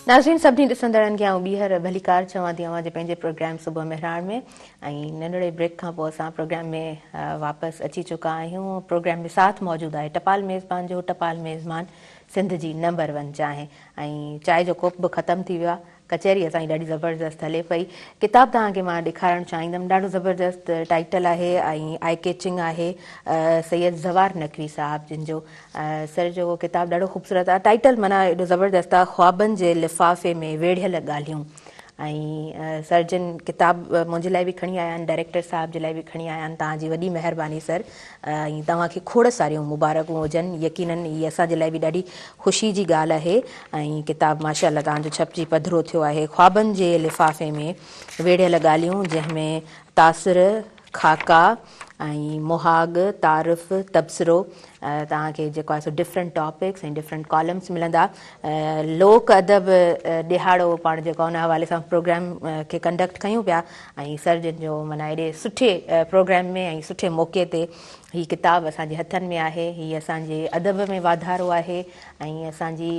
Speaker 1: ناظرين سڀني ڏسندڙن کي آئون ٻيهر ڀليڪار چوان ٿي اوهان جي پنهنجي پروگرام صبح مهراڻ ۾ ۽ ننڍڙي بريڪ کان پوء اسان پروگرام ۾ واپس اچي چڪا آهيون پروگرام ۾ ساٿ موجود آهي ٽپال ميزبان جو ٽپال ميزبان سنڌ جي نمبر ون چانهه ۽ چانهه جو ڪوپ به ختم ٿي ويو آهي ڪچهري اسان جي ڏاڍي زبردست هلي پئي. ڪتاب توهان کي مان ڏيکارڻ چاهيندم. ڏاڍو زبردست ٽائيٽل آهي ۽ آئي ڪيچنگ آهي سيد زوار نقوي صاحب جن جو. سر جو ڪتاب ڏاڍو خوبصورت آهي. ٽائيٽل معنيٰ ايڏو زبردست آهي خوابن جي لفافي ۾ ويڙهيل ڳالهيون ۽ سر جن ڪتاب منهنجي لاء به کڻي آيا آهن ڊائريڪٽر صاحب جي لاء به کڻي آيا آهن توهان جي وڏي مهرباني سر ۽ توهان کي کوڙ ساريون مبارڪون هجن يقينن هي اسان جي لاء به ڏاڍي خوشي جي ڳالهه آهي ۽ ڪتاب ماشاء الله توهان جو ڇپجي پڌرو ٿيو آهي خوابن جي لفافي ۾ ويڙهيل ڳالهيون جنهن ۾ تاثر، خاڪا ۽ مهاڳ، تعارف، تبصرو توهان کي جيڪو آهي سو ڊفرنٽ ٽاپڪس ۽ ڊفرنٽ ڪالمس ملندا. لوڪ ادب ڏهاڙو پاڻ جيڪو ان حوالي سان پروگرام کي ڪنڊڪٽ ڪيون پيا ۽ سر جن جو معنيٰ ايڏي سٺي پروگرام ۾ ۽ سٺي موقعي تي هي ڪتاب اسان جي هٿن ۾ آهي، هي اسان جي ادب ۾ واڌارو آهي ۽ اسان جي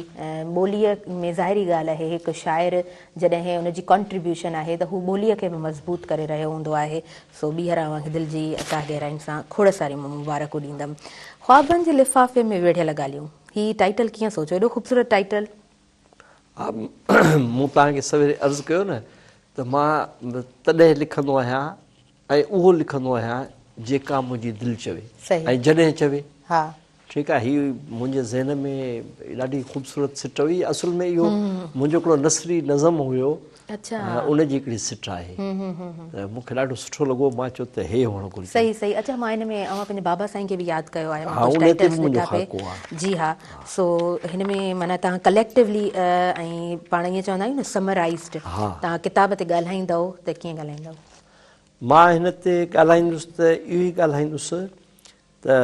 Speaker 1: ٻوليء ۾ ظاهري ڳالهه آهي هڪ شاعر جڏهن ان جي ڪنٽريبيوشن آهي ته هو ٻوليء کي به مضبوط ڪري رهيو هوندو آهي، سو ٻيهر اوهان کي دل جي اتاهه گهراين سان کوڙ ساريون مبارڪون ڏيندم. خوابن جي لفافي ۾ ويڙهيل ڳالهيون هي ٽائيٽل ڪيئن سوچيو ايڏو خوبصورت ٽائيٽل.
Speaker 2: ها مون توهان کي سويري عرض ڪيو نه ته مان تڏهن لکندو آهيان ۽ اهو لکندو آهيان جيڪا منهنجي دل چوي ۽ جڏهن چوي.
Speaker 1: ها.
Speaker 2: ٺيڪ آهي هي منهنجي ذهن ۾ ڏاڍي خوبصورت سٽ هئي اصل ۾ اهو منهنجو هڪڙو نثري نظم هيو ان جي هڪڙي سٽ آهي ته مون کي ڏاڍو سٺو لڳو مان چيو ته هي هئڻ گهرجي.
Speaker 1: صحيح صحيح اڇا مان هن ۾ اوهان پنهنجي بابا سائين کي به ياد ڪيو آهي
Speaker 2: مان ڪجهه ٽائيٽلز ڏٺا پئي
Speaker 1: جي ها سو هن ۾ معنيٰ توهان ڪليڪٽولي ۽ پاڻ ائين چوندا آهيون نه سمرائيزڊ توهان ڪتاب تي ڳالهائيندؤ ته ڪيئن ڳالهائيندؤ؟
Speaker 2: مان هن تي ڳالهائيندس ته اهو ئي ڳالهائيندس ته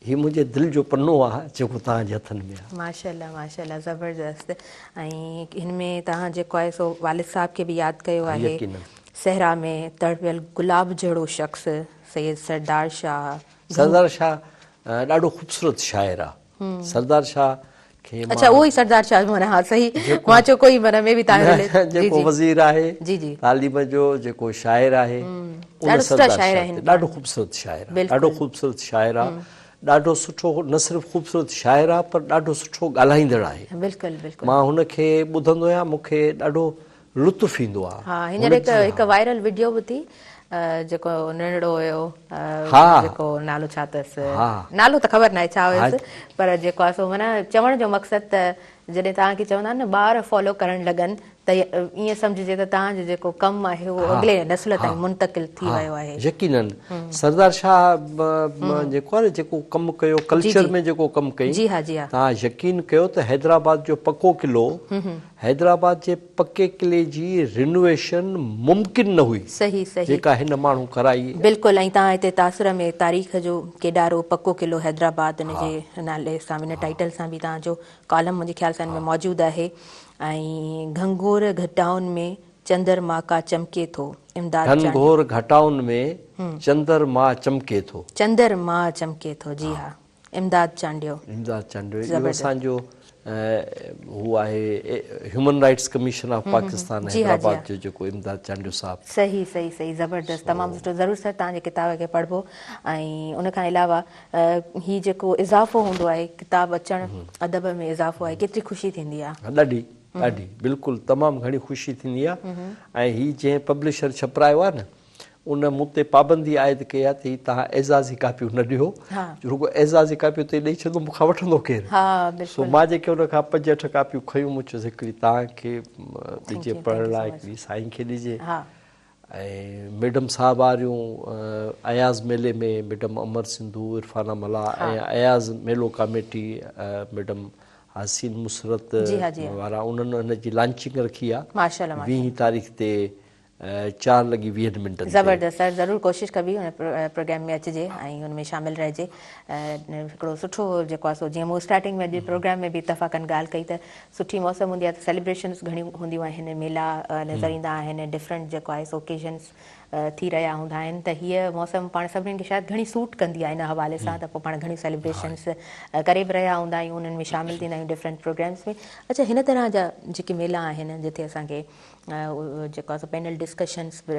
Speaker 2: هي منهنجي دل جو پنو آ جيڪو توهان جي هٿن ۾
Speaker 1: آ. ماشاءالله ماشاءالله زبردست ۽ هن ۾ توهان جيڪو آهي سو والد صاحب کي به ياد ڪيو آهي
Speaker 2: يقينن.
Speaker 1: صحرا ۾ تڙپيل گلاب جهڙو شخص سيد سردار شاهه.
Speaker 2: سردار شاهه ڏاڍو خوبصورت شاعر آ. سردار شاهه کي مان.
Speaker 1: اڇا اهو ئي سردار شاهه معنيٰ ها صحيح مان چيو ڪوئي معنيٰ مي بي تان رليٽ
Speaker 2: جي جي جيڪو وزير آهي
Speaker 1: جي جي
Speaker 2: تعليم جو جيڪو شاعر آهي
Speaker 1: ان سردار شاهه
Speaker 2: ڏاڍو خوبصورت شاعر آهي ڏاڍو خوبصورت شاعر آ ڏاڍو سٺو نه صرف خوبصورت شاعر آ پر ڏاڍو سٺو ڳالهائيندڙ آهي
Speaker 1: بلڪل بلڪل
Speaker 2: مان هن کي ٻڌندو آهيان مون کي ڏاڍو لطف ايندو آ.
Speaker 1: ها هينئر هڪ هڪ وائرل وڊيو به ٿي جيڪو ننڍڙو هيو جيڪو نالو ڇا اٿس نالو ته خبر ناهي ڇا هيس پر جيڪو آ سو معنيٰ چوڻ جو مقصد ته جڏهن توهان کي چوندا آهن نه ٻار فالو ڪرڻ لڳن ته ائين سمجهجي ته توهان جو جيڪو ڪم آهي اهو اڳلي نسل تائين منتقل ٿي ويو آهي.
Speaker 2: يقينن سردار شاهه جيڪو آهي نه جيڪو ڪم ڪيو ڪلچر ۾ جيڪو ڪم ڪئي توهان يقين ڪيو ته حيدرآباد جو پڪو قلعو حيدرآباد جي پڪي قلعي جي رينوويشن ممڪن نه هئي
Speaker 1: صحيح صحيح
Speaker 2: جيڪا هن ماڻهو ڪرائي.
Speaker 1: بلڪل ۽ توهان هتي تاثر ۾ تاريخ جو ڪيڏارو پڪو قلعو حيدرآباد ان جي نالي سان ان ٽائيٽل سان به توهان جو ڪالم منهنجي خيال سان ان ۾ موجود آهي ۽ گهنگهور گهٽائن ۾ چندر ما ڪا چمڪي ٿو امداد چانڊيو.
Speaker 2: گهنگهور گهٽائن ۾ چندر ما چمڪي ٿو.
Speaker 1: چندر ما چمڪي ٿو جي ها امداد چانڊيو.
Speaker 2: امداد چانڊيو اهو اسان جو هو آهي human rights commission of Pakistan Hyderabad جو جيڪو امداد چانڊيو صاحب.
Speaker 1: صحيح صحيح صحيح زبردست تمام سٺو ضرور سر توهان جي ڪتاب کي پڙهبو ۽ ان کان علاوه هي جيڪو اضافو هوندو آهي ڪتاب اچڻ ادب ۾ اضافو آهي ڪيتري خوشي ٿيندي آهي.
Speaker 2: ڏاڍي ڏاڍي بلڪل تمام گهڻي خوشي ٿيندي آهي ۽ هي جنهن پبلشر ڇپرايو آهي نه ان مون تي پابندي عائد ڪئي آهي ته هي توهان اعزازي ڪاپيون نه ڏيو رڳو اعزازي ڪاپيون ته ڏئي ڇڏيندو مون کان وٺندو ڪير سو مان جيڪي ان کان پنج اٺ ڪاپيون کنيون مون چيس هڪڙي توهان کي ڏجي پڙهڻ لاء هڪڙي سائين کي ڏجي ۽ ميڊم صاحب واريون اياز ميلي ۾ ميڊم امر سنڌو، عرفانه ملاح ۽ اياز ميلو ڪاميٽي ميڊم حسين مسرت وارا انهن ان جي لانچنگ رکي آ ويهين تاريخ تي چار لڳي ويهن منٽن تي.
Speaker 1: زبردست سر ضرور ڪوشش ڪبي ان پروگرام ۾ اچجي ۽ ان ۾ شامل رهجي هڪڙو سٺو جيڪو آ سو جيئن مون اسٽارٽنگ ۾ اڄ پروگرام ۾ به اتفاقن ڳالهه ڪئي ته سٺي موسم هوندي آهي ته سيليبريشنس گهڻيون هونديون آهن ميلا نظر ايندا آهن ڊفرنٽ جيڪو آهي سو اوڪيزنس ٿي رهيا هوندا آهن ته هيء موسم پاڻ سڀني کي شايد گهڻي سوٽ ڪندي آهي ان حوالي سان ته پوء پاڻ گهڻيون سيليبريشنس ڪري به رهيا هوندا آهيون انهن ۾ شامل ٿيندا آهيون ڊفرنٽ پروگرامس ۾ اڇا هن طرح جا جيڪي ميلا آهن جتي اسان کي جيڪو آهي سو پينل ڊسڪشنس به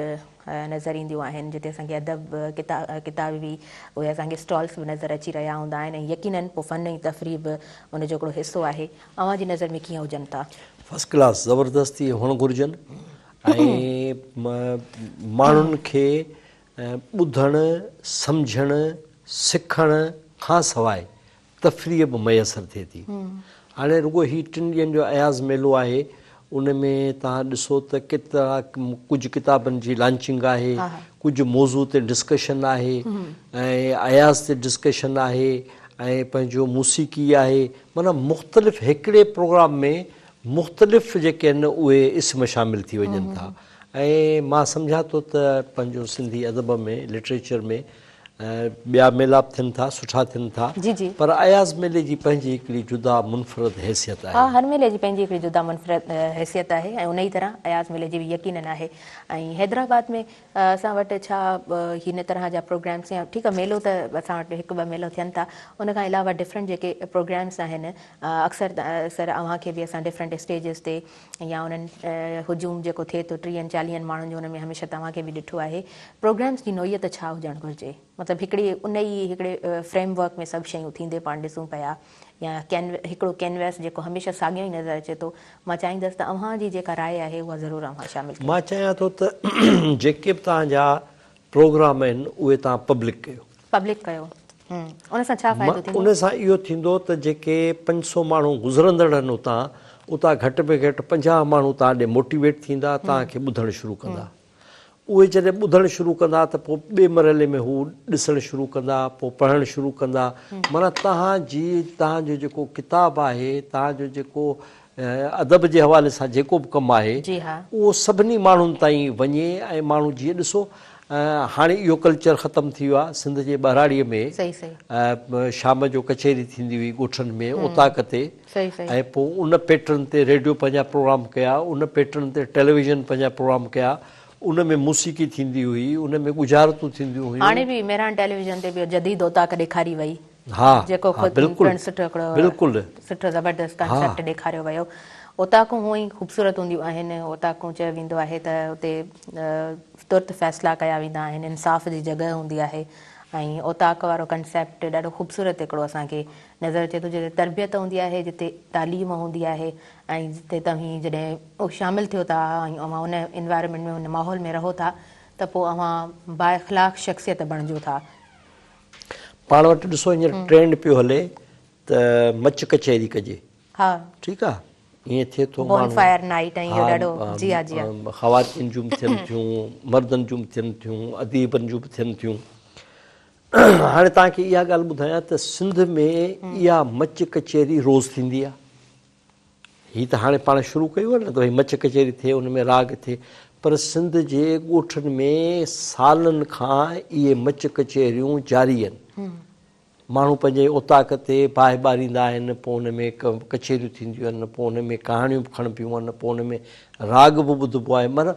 Speaker 1: نظر اينديون آهن جتي اسان کي ادب ڪتابي اهي اسان کي اسٽالس به نظر اچي رهيا هوندا آهن ۽ يقينن پوء فن ۽ تفريح به ان جو هڪڙو حصو آهي اوهان جي نظر ۾ ڪيئن هجن ٿا؟
Speaker 2: فرسٽ ڪلاس زبردست اهي هئڻ گهرجن ۽ ماڻهن کي ٻڌڻ سمجهڻ سکڻ کان سواء تفريح به ميسر ٿئي ٿي. هاڻي رڳو هي ٽن ڏينهن جو اياز ميلو آهي ان ۾ توهان ڏسو ته ڪيترا ڪجهه ڪتابن جي لانچنگ آهي، ڪجهه موضوع تي ڊسڪشن آهي ۽ اياز تي ڊسڪشن آهي ۽ پنهنجو موسيقي آهي معنيٰ مختلف هڪڙي پروگرام ۾ مختلف جيڪي آهن اهي اسم شامل ٿي وڃن ٿا ۽ مان سمجهان ٿو ته پنهنجو سنڌي ادب ۾ لٽريچر ۾ ٻيا ميلا به ٿين ٿا سٺا ٿين ٿا
Speaker 1: جي جي.
Speaker 2: پر اياز ميلي جي پنهنجي هڪڙي جدا منفرد حيثيت
Speaker 1: آهي. ها هر ميلي جي پنهنجي هڪڙي جدا منفرد حيثيت آهي ۽ انهي طرح اياز ميلي جي به يقينن آهي ۽ حيدرآباد ۾ اسان وٽ ڇا هن طرح جا پروگرامس يا ٺيڪ آهي ميلو ته اسان وٽ هڪ ٻه ميلو ٿين ٿا ان کان علاوه ڊفرنٽ جيڪي پروگرامس آهن اڪثر سر اوهان کي به اسان ڊفرنٽ اسٽيجز تي يا انهن هجوم جيڪو ٿئي ٿو ٽيهن چاليهن ماڻهن جو ان ۾ هميشه توهان کي به ڏٺو آهي پروگرامس جي نوعيت ڇا هجڻ گهرجي مطلب هڪڙي ان ئي هڪڙي فريم ورڪ ۾ سڀ شيون ٿيندي پاڻ ڏسون پيا يا ڪين هڪڙو ڪينويس جيڪو هميشه ساڳيو ئي نظر اچي ٿو مان چاهيندس ته اوهان جي جيڪا راء آهي اها ضرور اوهان شامل ڪيو.
Speaker 2: مان چاهيان ٿو ته جيڪي به توهان جا پروگرام آهن اهي توهان پبلڪ ڪيو.
Speaker 1: پبلڪ ڪيو ان سان ڇا فائدو ٿيندو؟
Speaker 2: ان سان اهو ٿيندو ته جيڪي 500 ماڻهو گذرندڙ آهن اتان، اتان گهٽ ۾ گهٽ 50 ماڻهو توهان ڏي موٽيويٽ ٿيندا، توهان کي ٻڌڻ شروع ڪندا. اهي جڏهن ٻڌڻ شروع ڪندا ته پوء ٻئي مرحلي ۾ هو ڏسڻ شروع ڪندا، پوء پڙهڻ شروع ڪندا. معنيٰ توهان جي، توهان جو جيڪو ڪتاب آهي، توهان جو جيڪو ادب جي حوالي سان جيڪو به ڪم آهي اهو سڀني ماڻهن تائين وڃي ۽ ماڻهو جيئن ڏسو هاڻي اهو ڪلچر ختم ٿي ويو آهي سنڌ جي ٻهراڙيء ۾ شام جو ڪچهري ٿيندي هئي ڳوٺن ۾ اوطاق تي ۽ پوء ان پيٽرن تي ريڊيو پنهنجا پروگرام ڪيا ان پيٽرن تي ٽيليويزن پنهنجا پروگرام ڪيا ان ۾ موسيقي ٿيندي هئي ان ۾ ڳجهارتون ٿينديون هيون.
Speaker 1: هاڻي به مهراڻ ٽيليويزن تي به جديد اوطاق ڏيکاري وئي.
Speaker 2: ها
Speaker 1: جيڪو
Speaker 2: ها
Speaker 1: خود
Speaker 2: بلڪل
Speaker 1: پڻ سٺو هڪڙو
Speaker 2: بلڪل
Speaker 1: سٺو زبردست
Speaker 2: ها.
Speaker 1: ڪانسيپٽ ڏيکاريو ويو. اوطاقون هونئن ئي خوبصورت هونديون آهن. اوطاقون چيو ويندو آهي ته اتي ترت فيصلا ڪيا ويندا آهن، انصاف جي جڳهه هوندي آهي ۽ اوطاق وارو ڪنسيپٽ ڏاڍو خوبصورت هڪڙو اسان کي نظر اچي ٿو جتي تربيت هوندي آهي، جتي تعليم هوندي آهي ۽ جتي توهين جڏهن شامل ٿيو ٿا ۽ اوهان ان انوائرمينٽ ۾ ان ماحول ۾ رهو ٿا ته پوء اوهان بااخلاق شخصيت بڻجو ٿا.
Speaker 2: پاڻ وٽ ڏسو هينئر ٽرينڊ پيو هلي ته مچ ڪچهري ڪجي.
Speaker 1: ها.
Speaker 2: ٺيڪ آ. ائين ٿئي ٿو
Speaker 1: بون فائر نائيٽ ۽ اهو ڏاڍو جي ها جي
Speaker 2: ها خواتين جون به ٿين ٿيون مردن جون به ٿين ٿيون اديبن جون به ٿين ٿيون هاڻي توهان کي اها ڳالهه ٻڌايان ته سنڌ ۾ اها مچ ڪچهري روز ٿيندي آهي هي ته هاڻي پاڻ شروع ڪيو آهي نه ته ڀئي مچ ڪچهري ٿئي ان ۾ راڳ ٿئي پر سنڌ جي ڳوٺن ۾ سالن کان اهي مچ ڪچهريون جاري آهن. ماڻهو پنهنجي اوطاق تي باهه ٻاريندا آهن پوء ان ۾ ڪچهريون ٿينديون آهن پوء ان ۾ ڪهاڻيون به کڻبيون آهن پوء ان ۾ راڳ به ٻڌبو آهي معنيٰ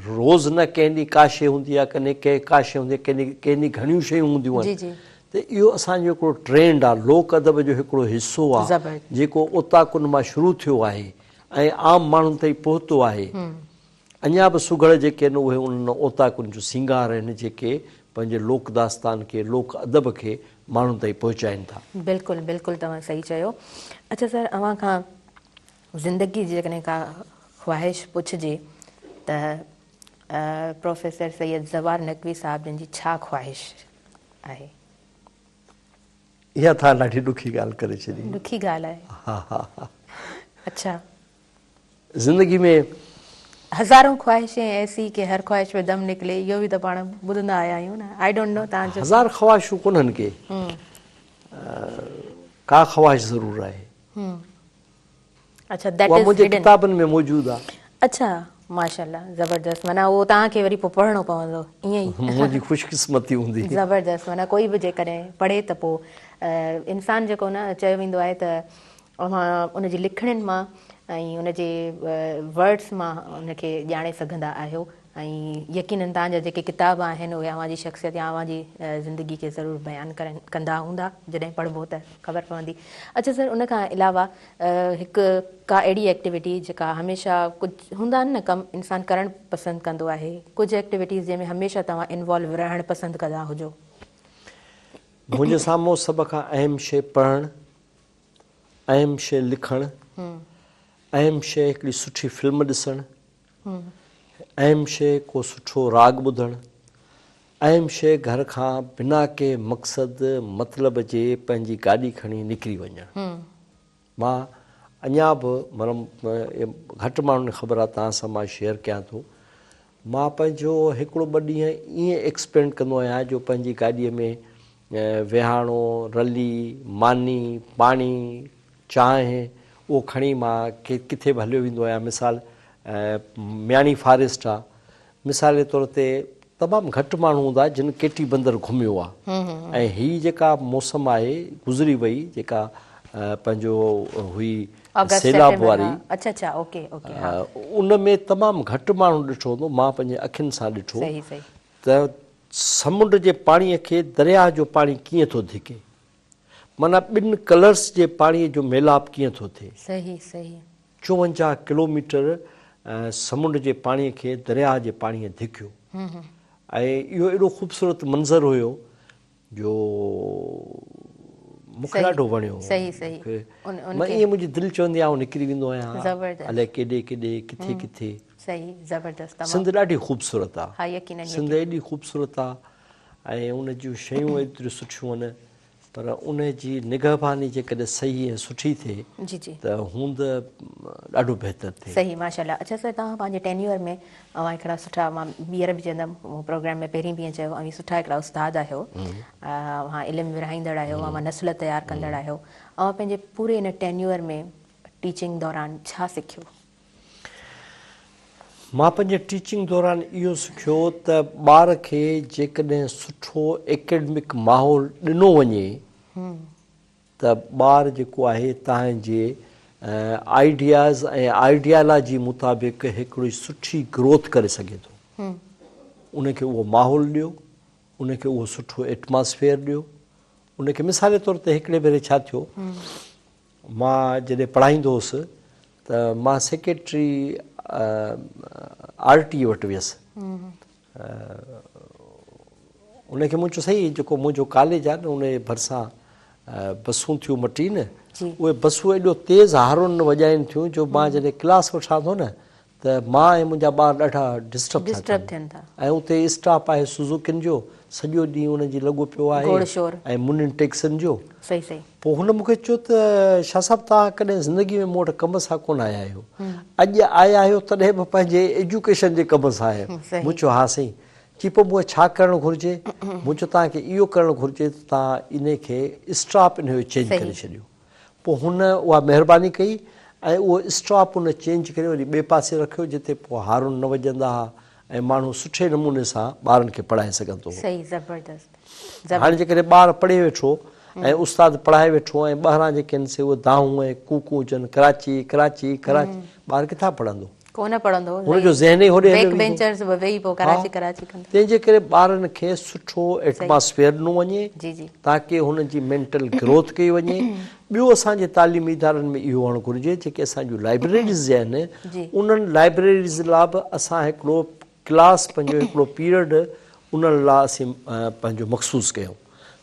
Speaker 2: روز نه ڪنهن ڏينهن ڪا شيء هوندي آهي ڪڏهن ڪنهن ڪا شيء هوندي آهي ڪنهن ڏينهن گهڻيون شيون هونديون آهن ته اهو اسان جو هڪڙو ٽرينڊ آهي لوڪ ادب جو هڪڙو حصو آهي جيڪو اوطاقن مان شروع ٿيو آهي ۽ عام ماڻهن تائين پهتو آهي. اڃا به سگهڙ جيڪي آهن اهي انهن اوطاقن جو سينگار آهن جيڪي پنهنجي لوڪ داستان کي لوڪ ادب کي ماڻهن تائين پهچائين ٿا.
Speaker 1: بلڪل بلڪل توهان صحيح چيو. اڇا سر اوهان کان زندگي جي جيڪڏهن ڪا خواهش پڇجي ته پروفيسر سيد زوار نقوي صاحب جن جي ڇا خواهش آهي؟
Speaker 2: اها توهان ڏاڍي ڏکي ڳالهه ڪري ڇڏي.
Speaker 1: ڏکي ڳالهه آهي.
Speaker 2: ها ها ها.
Speaker 1: اڇا.
Speaker 2: زندگي ۾.
Speaker 1: هزارون خواهشين ايسي ڪي هر خواهش پي دم نڪلي اهو به ته پاڻ ٻڌندا آيا آهيون نه I don't know توهان جو.
Speaker 2: هزار خواهشون ڪونهن ڪي. ڪا خواهش ضرور آهي.
Speaker 1: اڇا that از
Speaker 2: منهنجي ڪتابن ۾ موجود آ.
Speaker 1: اڇا ماشاءالله زبردست معنيٰ اهو توهان کي وري پوء پڙهڻو پوندو ائين ئي.
Speaker 2: منهنجي خوش قسمتي هوندي.
Speaker 1: زبردست معنيٰ ڪوئي به جيڪڏهن پڙهي ته پوء انسان جيڪو نه چيو ويندو آهي ته اوهان ان جي لکڻين مان ۽ ان جي ورڊس مان ان کي ڄاڻي سگهندا آهيو ۽ يقينن توهان جا جيڪي ڪتاب آهن اهي اوهان جي شخصيت يا اوهان جي زندگي کي ضرور بيان ڪرن ڪندا هوندا جڏهن پڙهبو ته خبر پوندي. اڇا سر ان کان علاوه هڪ ڪا اهڙي ايڪٽيوٽي جيڪا هميشه ڪجهه هوندا آهن نه ڪم انسان ڪرڻ پسند ڪندو آهي ڪجهه ايڪٽيوٽيز جنهن ۾ هميشه توهان انوالو رهڻ پسند ڪندا هجو.
Speaker 2: منهنجي سامهون سڀ کان اهم شيء پڙهڻ، اهم شيء لکڻ، اهم شيء هڪڙي سٺي فلم ڏسڻ، اهم شيء ڪو سٺو راڳ ٻڌڻ، اهم شيء گهر کان بنا ڪنهن مقصد مطلب جي پنهنجي گاڏي کڻي نڪري وڃڻ. مان اڃا به مطلب گهٽ ماڻهن کي خبر آهي توهان سان مان شيئر ڪيان ٿو. مان پنهنجو هڪڙو ٻه ڏينهن ائين ايڪسپينڊ ڪندو آهيان جو پنهنجي گاڏيء ۾ ويهاڻو، رلي، ماني، پاڻي، چانهه اهو کڻي مان ڪٿي به هليو ويندو آهيان مثال مياڻي فاريسٽ آ مثال جي طور تي تمام گهٽ ماڻهو هوندا جن ڪيٽي بندر گهميو آ ۽ هي جيڪا موسم آهي گذري وئي جيڪا پنهنجو هئي سيلاب واري ان ۾ تمام گهٽ ماڻهو ڏٺو هوندو مان پنهنجي اکين سان ڏٺو ته سمنڊ جي پاڻي کي درياهه جو پاڻي ڪيئن ٿو ڌڪي معنيٰ ٻن ڪلرس جي پاڻي جو ميلاپ ڪيئن ٿو ٿئي.
Speaker 1: صحيح صحيح.
Speaker 2: 54 ڪلوميٽر سمنڊ جي پاڻي کي درياهه جي پاڻيء ڌڪيو ۽ اهو ايڏو خوبصورت منظر هيو جو مون کي ڏاڍو وڻيو.
Speaker 1: صحيح صحيح
Speaker 2: مان ائين منهنجي دل چوندي آهي آئون نڪري ويندو آهيان الائي ڪيڏي ڪيڏي ڪٿي ڪٿي.
Speaker 1: صحيح زبردست تمام.
Speaker 2: سنڌ ڏاڍي خوبصورت آهي.
Speaker 1: ها يقينن
Speaker 2: سنڌ ايڏي خوبصورت آهي ۽ ان جون شيون ايتريون سٺيون آهن پر ان جي نگهباني جيڪڏهن صحيح ۽ سٺي ٿئي
Speaker 1: جي جي
Speaker 2: ته هوند ڏاڍو بهتر ٿئي.
Speaker 1: صحيح ماشاءالله اڇا سر توهان پنهنجي ٽينيور ۾ اوهان هڪڙا سٺا مان ٻيهر به چوندم مون پروگرام ۾ پهرين به ائين چيو اوهين سٺا هڪڙا استاد آهيو اوهان علم ورهائيندڙ آهيو اوهان نسل تيار ڪندڙ آهيو اوهان پنهنجي پوري ان ٽينيور ۾ ٽيچنگ دوران ڇا سکيو؟
Speaker 2: مان پنهنجي ٽيچنگ دوران اهو سکيو ته ٻار کي جيڪڏهن سٺو اڪيڊمڪ ماحول ڏنو وڃي ته ٻار جيڪو آهي تنهن جي آئيڊياز ۽ آئيڊيالاجي مطابق هڪڙي سٺي گروٿ ڪري سگهي ٿو. ان کي اهو ماحول ڏيو، ان کي اهو سٺو ايٽماسفيئر ڏيو، ان کي مثال طور تي هڪڙي ڀيري ڇا ٿيو مان جڏهن پڙهائيندو هوس ته مان سيڪريٽري آر ٽي وٽ ويس. ان کي مون چيو سائين جيڪو منهنجو ڪاليج آهي نه ان جي ڀرسان بسون ٿيون مٽين اهي بسون ايڏو تيز هارن وڄائين ٿيون جو مان جڏهن ڪلاس وٺان ٿو نه ته ته مان ۽ منهنجا ٻار ڏاڍا ڊسٽرب ٿا ٿين ۽ اتي اسٽاپ آهي سوزوڪين جو سڄو ڏينهن انهن جي لڳو پيو آهي ۽ منين ٽيڪسين جو. پوء هن مون کي چيو ته شاهه صاحب توهان ڪڏهن زندگي ۾ مون وٽ ڪم سان ڪونه آيا آهيو اڄ آيا آهيو تڏهن به پنهنجي ايجوڪيشن جي ڪم سان آيا آهيو. مون چيو ها سائين. چي پوء مون کي ڇا ڪرڻ گهرجي؟ مون چيو توهان کي اهو ڪرڻ گهرجي ته توهان انهي کي اسٽاپ انهي جو چينج ڪري ڇڏيو. پوء هن اها مهرباني ڪئي ۽ اهو اسٽاپ هن چينج ڪري وري ٻئي پاسي رکيو جتي پوء هارن نه وڄندا ها ۽ ماڻهو سٺي نموني سان ٻارن کي پڙهائي سگهندو هو.
Speaker 1: صحيح زبردست
Speaker 2: هاڻي جيڪڏهن ٻار پڙهي ويٺو ۽ استاد پڙهائي ويٺو ۽ ٻاهران جيڪي آهن سي اهي دانهون ۽ ڪوڪون هجن ڪراچي ڪراچي ڪراچي ٻار ڪٿان پڙهندو؟
Speaker 1: ڪونه پڙهندو
Speaker 2: هن جو ذهن ئي هوڏي
Speaker 1: هليو ويندو. بيڪ بينچرز به ويهي پوء ڪراچي ڪراچي ڪندا.
Speaker 2: تنهن جي ڪري ٻارن کي سٺو ايٽماسفيئر ڏنو وڃي تاڪه هنن جي مينٽل گروٿ ڪئي وڃي. ٻيو اسان جي تعليمي ادارن ۾ اهو هئڻ گهرجي جيڪي اسان جون لائبريريز آهن انهن لائبريريز لا به اسان هڪڙو ڪلاس پنهنجو هڪڙو پيريڊ انهن لا اسين پنهنجو مخصوص ڪيون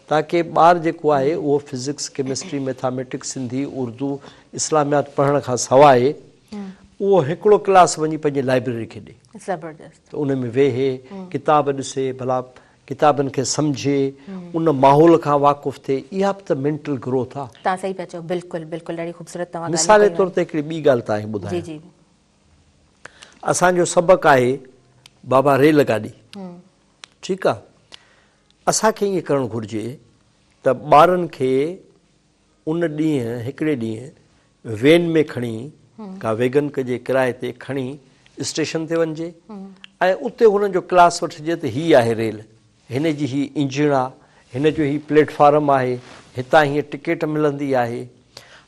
Speaker 2: تاڪه ٻار جيڪو آهي اهو physics, chemistry, mathematics, Sindhi, Urdu, اسلاميات پڙهڻ کان سواء اهو هڪڙو ڪلاس وڃي پنهنجي لائبريري کي ڏي.
Speaker 1: زبردست.
Speaker 2: ته ان ۾ ويهي، ڪتاب ڏسي، ڀلا ڪتابن کي سمجهي، ان ماحول کان واقف ٿئي، اها به ته مينٽل گروٿ آ.
Speaker 1: توهان صحيح پيا چئو بلڪل بلڪل ڏاڍي خوبصورت توهان
Speaker 2: ڳالهيون مثال
Speaker 1: ڪيون
Speaker 2: طور تي هڪڙي ٻي ڳالهه توهان کي
Speaker 1: جي
Speaker 2: ٻڌايان.
Speaker 1: جي.
Speaker 2: اسان جو سبق آهي بابا ريل گاڏي. ٺيڪ آ. اسان کي ائين ڪرڻ گهرجي ته ٻارن کي ان ڏينهن هڪڙي ڏينهن وين ۾ کڻي ڪا ويگن ڪجي ڪرائي تي کڻي اسٽيشن تي وڃجي ۽ اتي هنن جو ڪلاس وٺجي ته هي آهي ريل هن جي هي انجڻ آ هن جو هي پليٽ فارم آهي هتان هيئن ٽڪيٽ ملندي آهي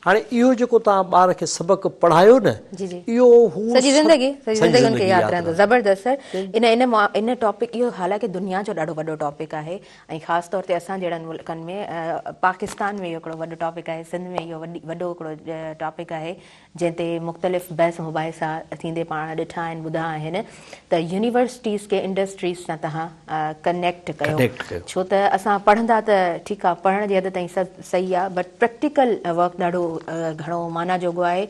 Speaker 2: هاڻي اهو جيڪو توهان ٻار کي سبق پڙهايو نه
Speaker 1: جي جي
Speaker 2: اهو هو
Speaker 1: سڄي زندگي سڄي زندگي ان کي ياد رهندو زبردست سر ان ان ان ٽاپڪ اهو حالانڪه دنيا جو ڏاڍو وڏو ٽاپڪ آهي ۽ خاص طور تي اسان جهڙن ملڪن ۾ پاڪستان ۾ اهو هڪڙو وڏو ٽاپڪ آهي سنڌ ۾ اهو وڏو هڪڙو ٽاپڪ آهي جنهن تي مختلف بحث مباحثا ٿيندي پاڻ ڏٺا آهن ٻڌا آهن ته يونيورسٽيز کي انڊسٽريز سان توهان ڪنيڪٽ ڪيو ڇو ته اسان پڙهندا ته ٺيڪ آهي پڙهڻ جي حد تائين سڀ صحيح آهي بٽ پريڪٽيڪل ورڪ ڏاڍو گهڻو معنيٰ جوڳو آهي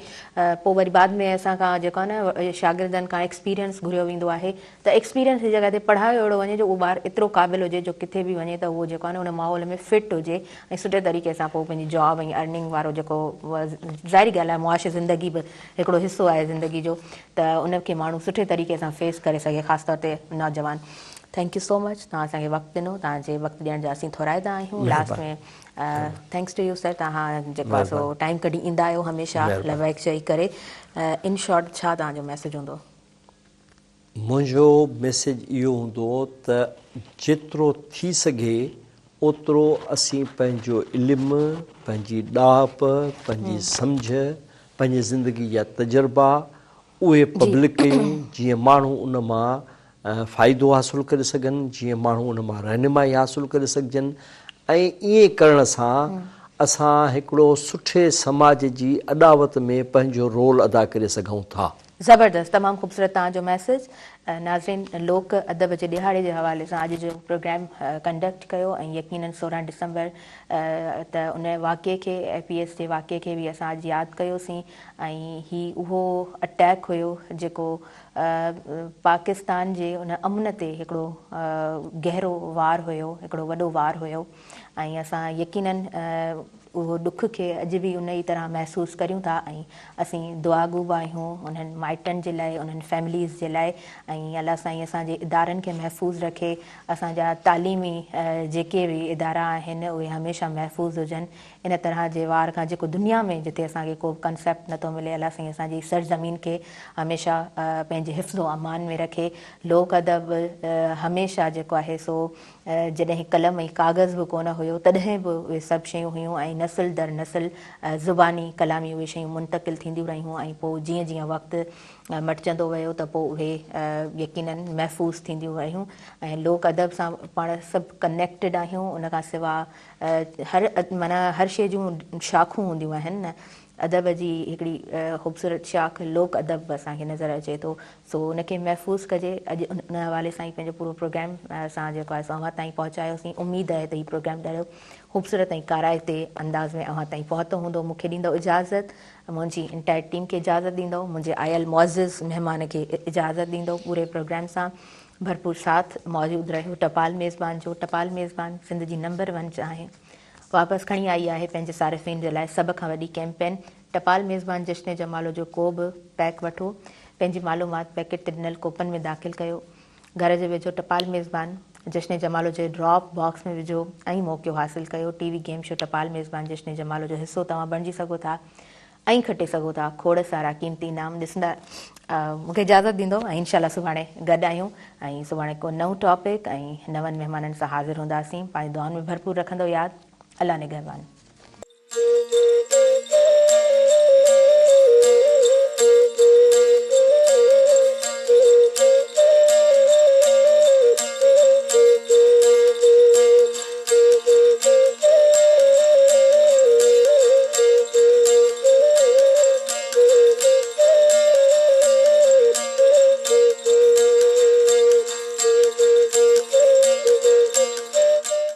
Speaker 1: پوء وري بعد ۾ اسان کان جيڪو آهي نه شاگردن کان ايڪسپيرينس گهريو ويندو آهي ته ايڪسپيرينس جي جڳهه تي پڙهايو اهڙو وڃي جو اهو ٻار ايترو قابل هجي جو ڪٿي به وڃي ته اهو جيڪو آهي نه ان ماحول ۾ فٽ هجي ۽ سٺي طريقي سان پوء پنهنجي جاب ۽ ارننگ وارو جيڪو ظاهري ڳالهه آهي معاشي زندگي به هڪڙو حصو آهي زندگي جو ته ان کي ماڻهو سٺي طريقي سان فيس ڪري سگهي خاص طور تي نوجوان thank you سو مچ توهان اسان کي وقت ڏنو توهان جي وقت ڏيڻ جا اسين ٿورائتا آهيون last ۾ thanks to you sir توهان جيڪو آهي سو ٽائيم ڪڍي ايندا آهيو هميشه لبيڪ چئي ڪري ان شارٽ ڇا توهان جو ميسيج هوندو.
Speaker 2: منهنجو ميسيج اهو هوندو ته جيترو ٿي سگهي اوترو اسين پنهنجو علم، پنهنجي ڏاهپ، پنهنجي سمجهه، پنهنجي زندگي جا تجربا اهي پبلڪ ڪيون جيئن ماڻهو ان مان فائدو حاصل ڪري سگهن، جيئن ماڻهو ان مان رهنمائي حاصل ڪري سگهجن ۽ ائين ڪرڻ سان اسان هڪڙو سٺي سماج جي اڏاوت ۾ پنهنجو رول ادا ڪري سگهون ٿا.
Speaker 1: زبردست تمام خوبصورت توهان جو ميسيج ناظرين لوڪ ادب جي ڏهاڙي جي حوالي سان اڄ جو پروگرام ڪنڊڪٽ ڪيو ۽ يقينن 16 ڊسمبر ته ان واقعي کي اي پي ايس جي واقعي کي به اسان اڄ ياد ڪيوسين ۽ هي اهو اٽيڪ هيو جيڪو پاڪستان جي ان امن تي هڪڙو گهرو وار هيو هڪڙو وڏو وار هيو ۽ اسان يقينن اهو ڏک کي اڄ به ان ئي طرح محسوس ڪريون ٿا ۽ اسين دعاگو به آهيون انهن مائٽن جي لاء انهن فيمليز جي لاء ۽ الله سائين اسان جي ادارن کي محفوظ رکي اسان جا تعليمي جيڪي به ادارا آهن اهي هميشه محفوظ هجن ان طرح جي وار کان جيڪو دنيا ۾ جتي اسان کي ڪو به ڪنسيپٽ نٿو ملي الله سائين اسان جي سرزمين کي هميشه پنهنجي حفظ و امان ۾ رکي لوڪ ادب هميشه جيڪو آهي سو جڏهن قلم ۽ ڪاغذ به ڪونه هيو تڏهن به اهي سڀ شيون هيون ۽ نسل در نسل زباني ڪلامي اهي شيون منتقل ٿينديون رهيون ۽ پوء جيئن جيئن وقت مٽجندو ويو ته پوء اهي يقينن محفوظ ٿينديون رهيون ۽ لوڪ ادب سان پاڻ سڀ ڪنيڪٽيڊ آهيون ان کان سوا هر معنيٰ هر شيء جون شاخون هونديون آهن نه. ادب جي هڪڙي خوبصورت شاخ لوڪ ادب به اسان کي نظر اچي ٿو سو ان کي محفوظ ڪجي. اڄ ان حوالي سان ئي پنهنجو پورو پروگرام اسان جيڪو آهي سو اوهان تائين پهچايوسين. اميد آهي ته هي پروگرام ڏاڍو خوبصورت ۽ ڪارائتي انداز ۾ اوهان تائين پهتو هوندو. مون کي ڏيندؤ اجازت، منهنجي انٽائر ٽيم کي اجازت ڏيندؤ، منهنجي آيل معزز مهمان کي اجازت ڏيندؤ. پوري پروگرام سان ڀرپور ساٿ موجود رهيو ٽپال ميزبان جو. ٽپال ميزبان سنڌ جي نمبر ون چانهه واپس کڻي آئي آهي پنهنجي صارفين جي لاء سڀ کان وڏي ڪيمپين ٽپال ميزبان جشن جمالو جو ڪو به پيڪ وٺو پنهنجي معلومات پيڪيٽ تي ڏنل ڪوپن ۾ داخل ڪيو گهر جي ويجهو ٽپال ميزبان جشن جمالو جي ڊراپ باڪس ۾ وجهو ۽ موقعو حاصل ڪيو ٽي وي گيم شو ٽپال ميزبان جشن جمالو جو حصو توهان بڻجي سگهو ٿا ۽ کٽي سگهو ٿا کوڙ سارا قيمتي انعام ڏسندا مون کي اجازت ڏيندو ۽ انشاء الله سڀاڻي گڏ آهيون ۽ سڀاڻي ڪو نئون ٽاپڪ ۽ نون مهمانن سان حاضر هونداسين پنهنجي دعائن ۾ ڀرپور رکندو ياد الله نگهبان.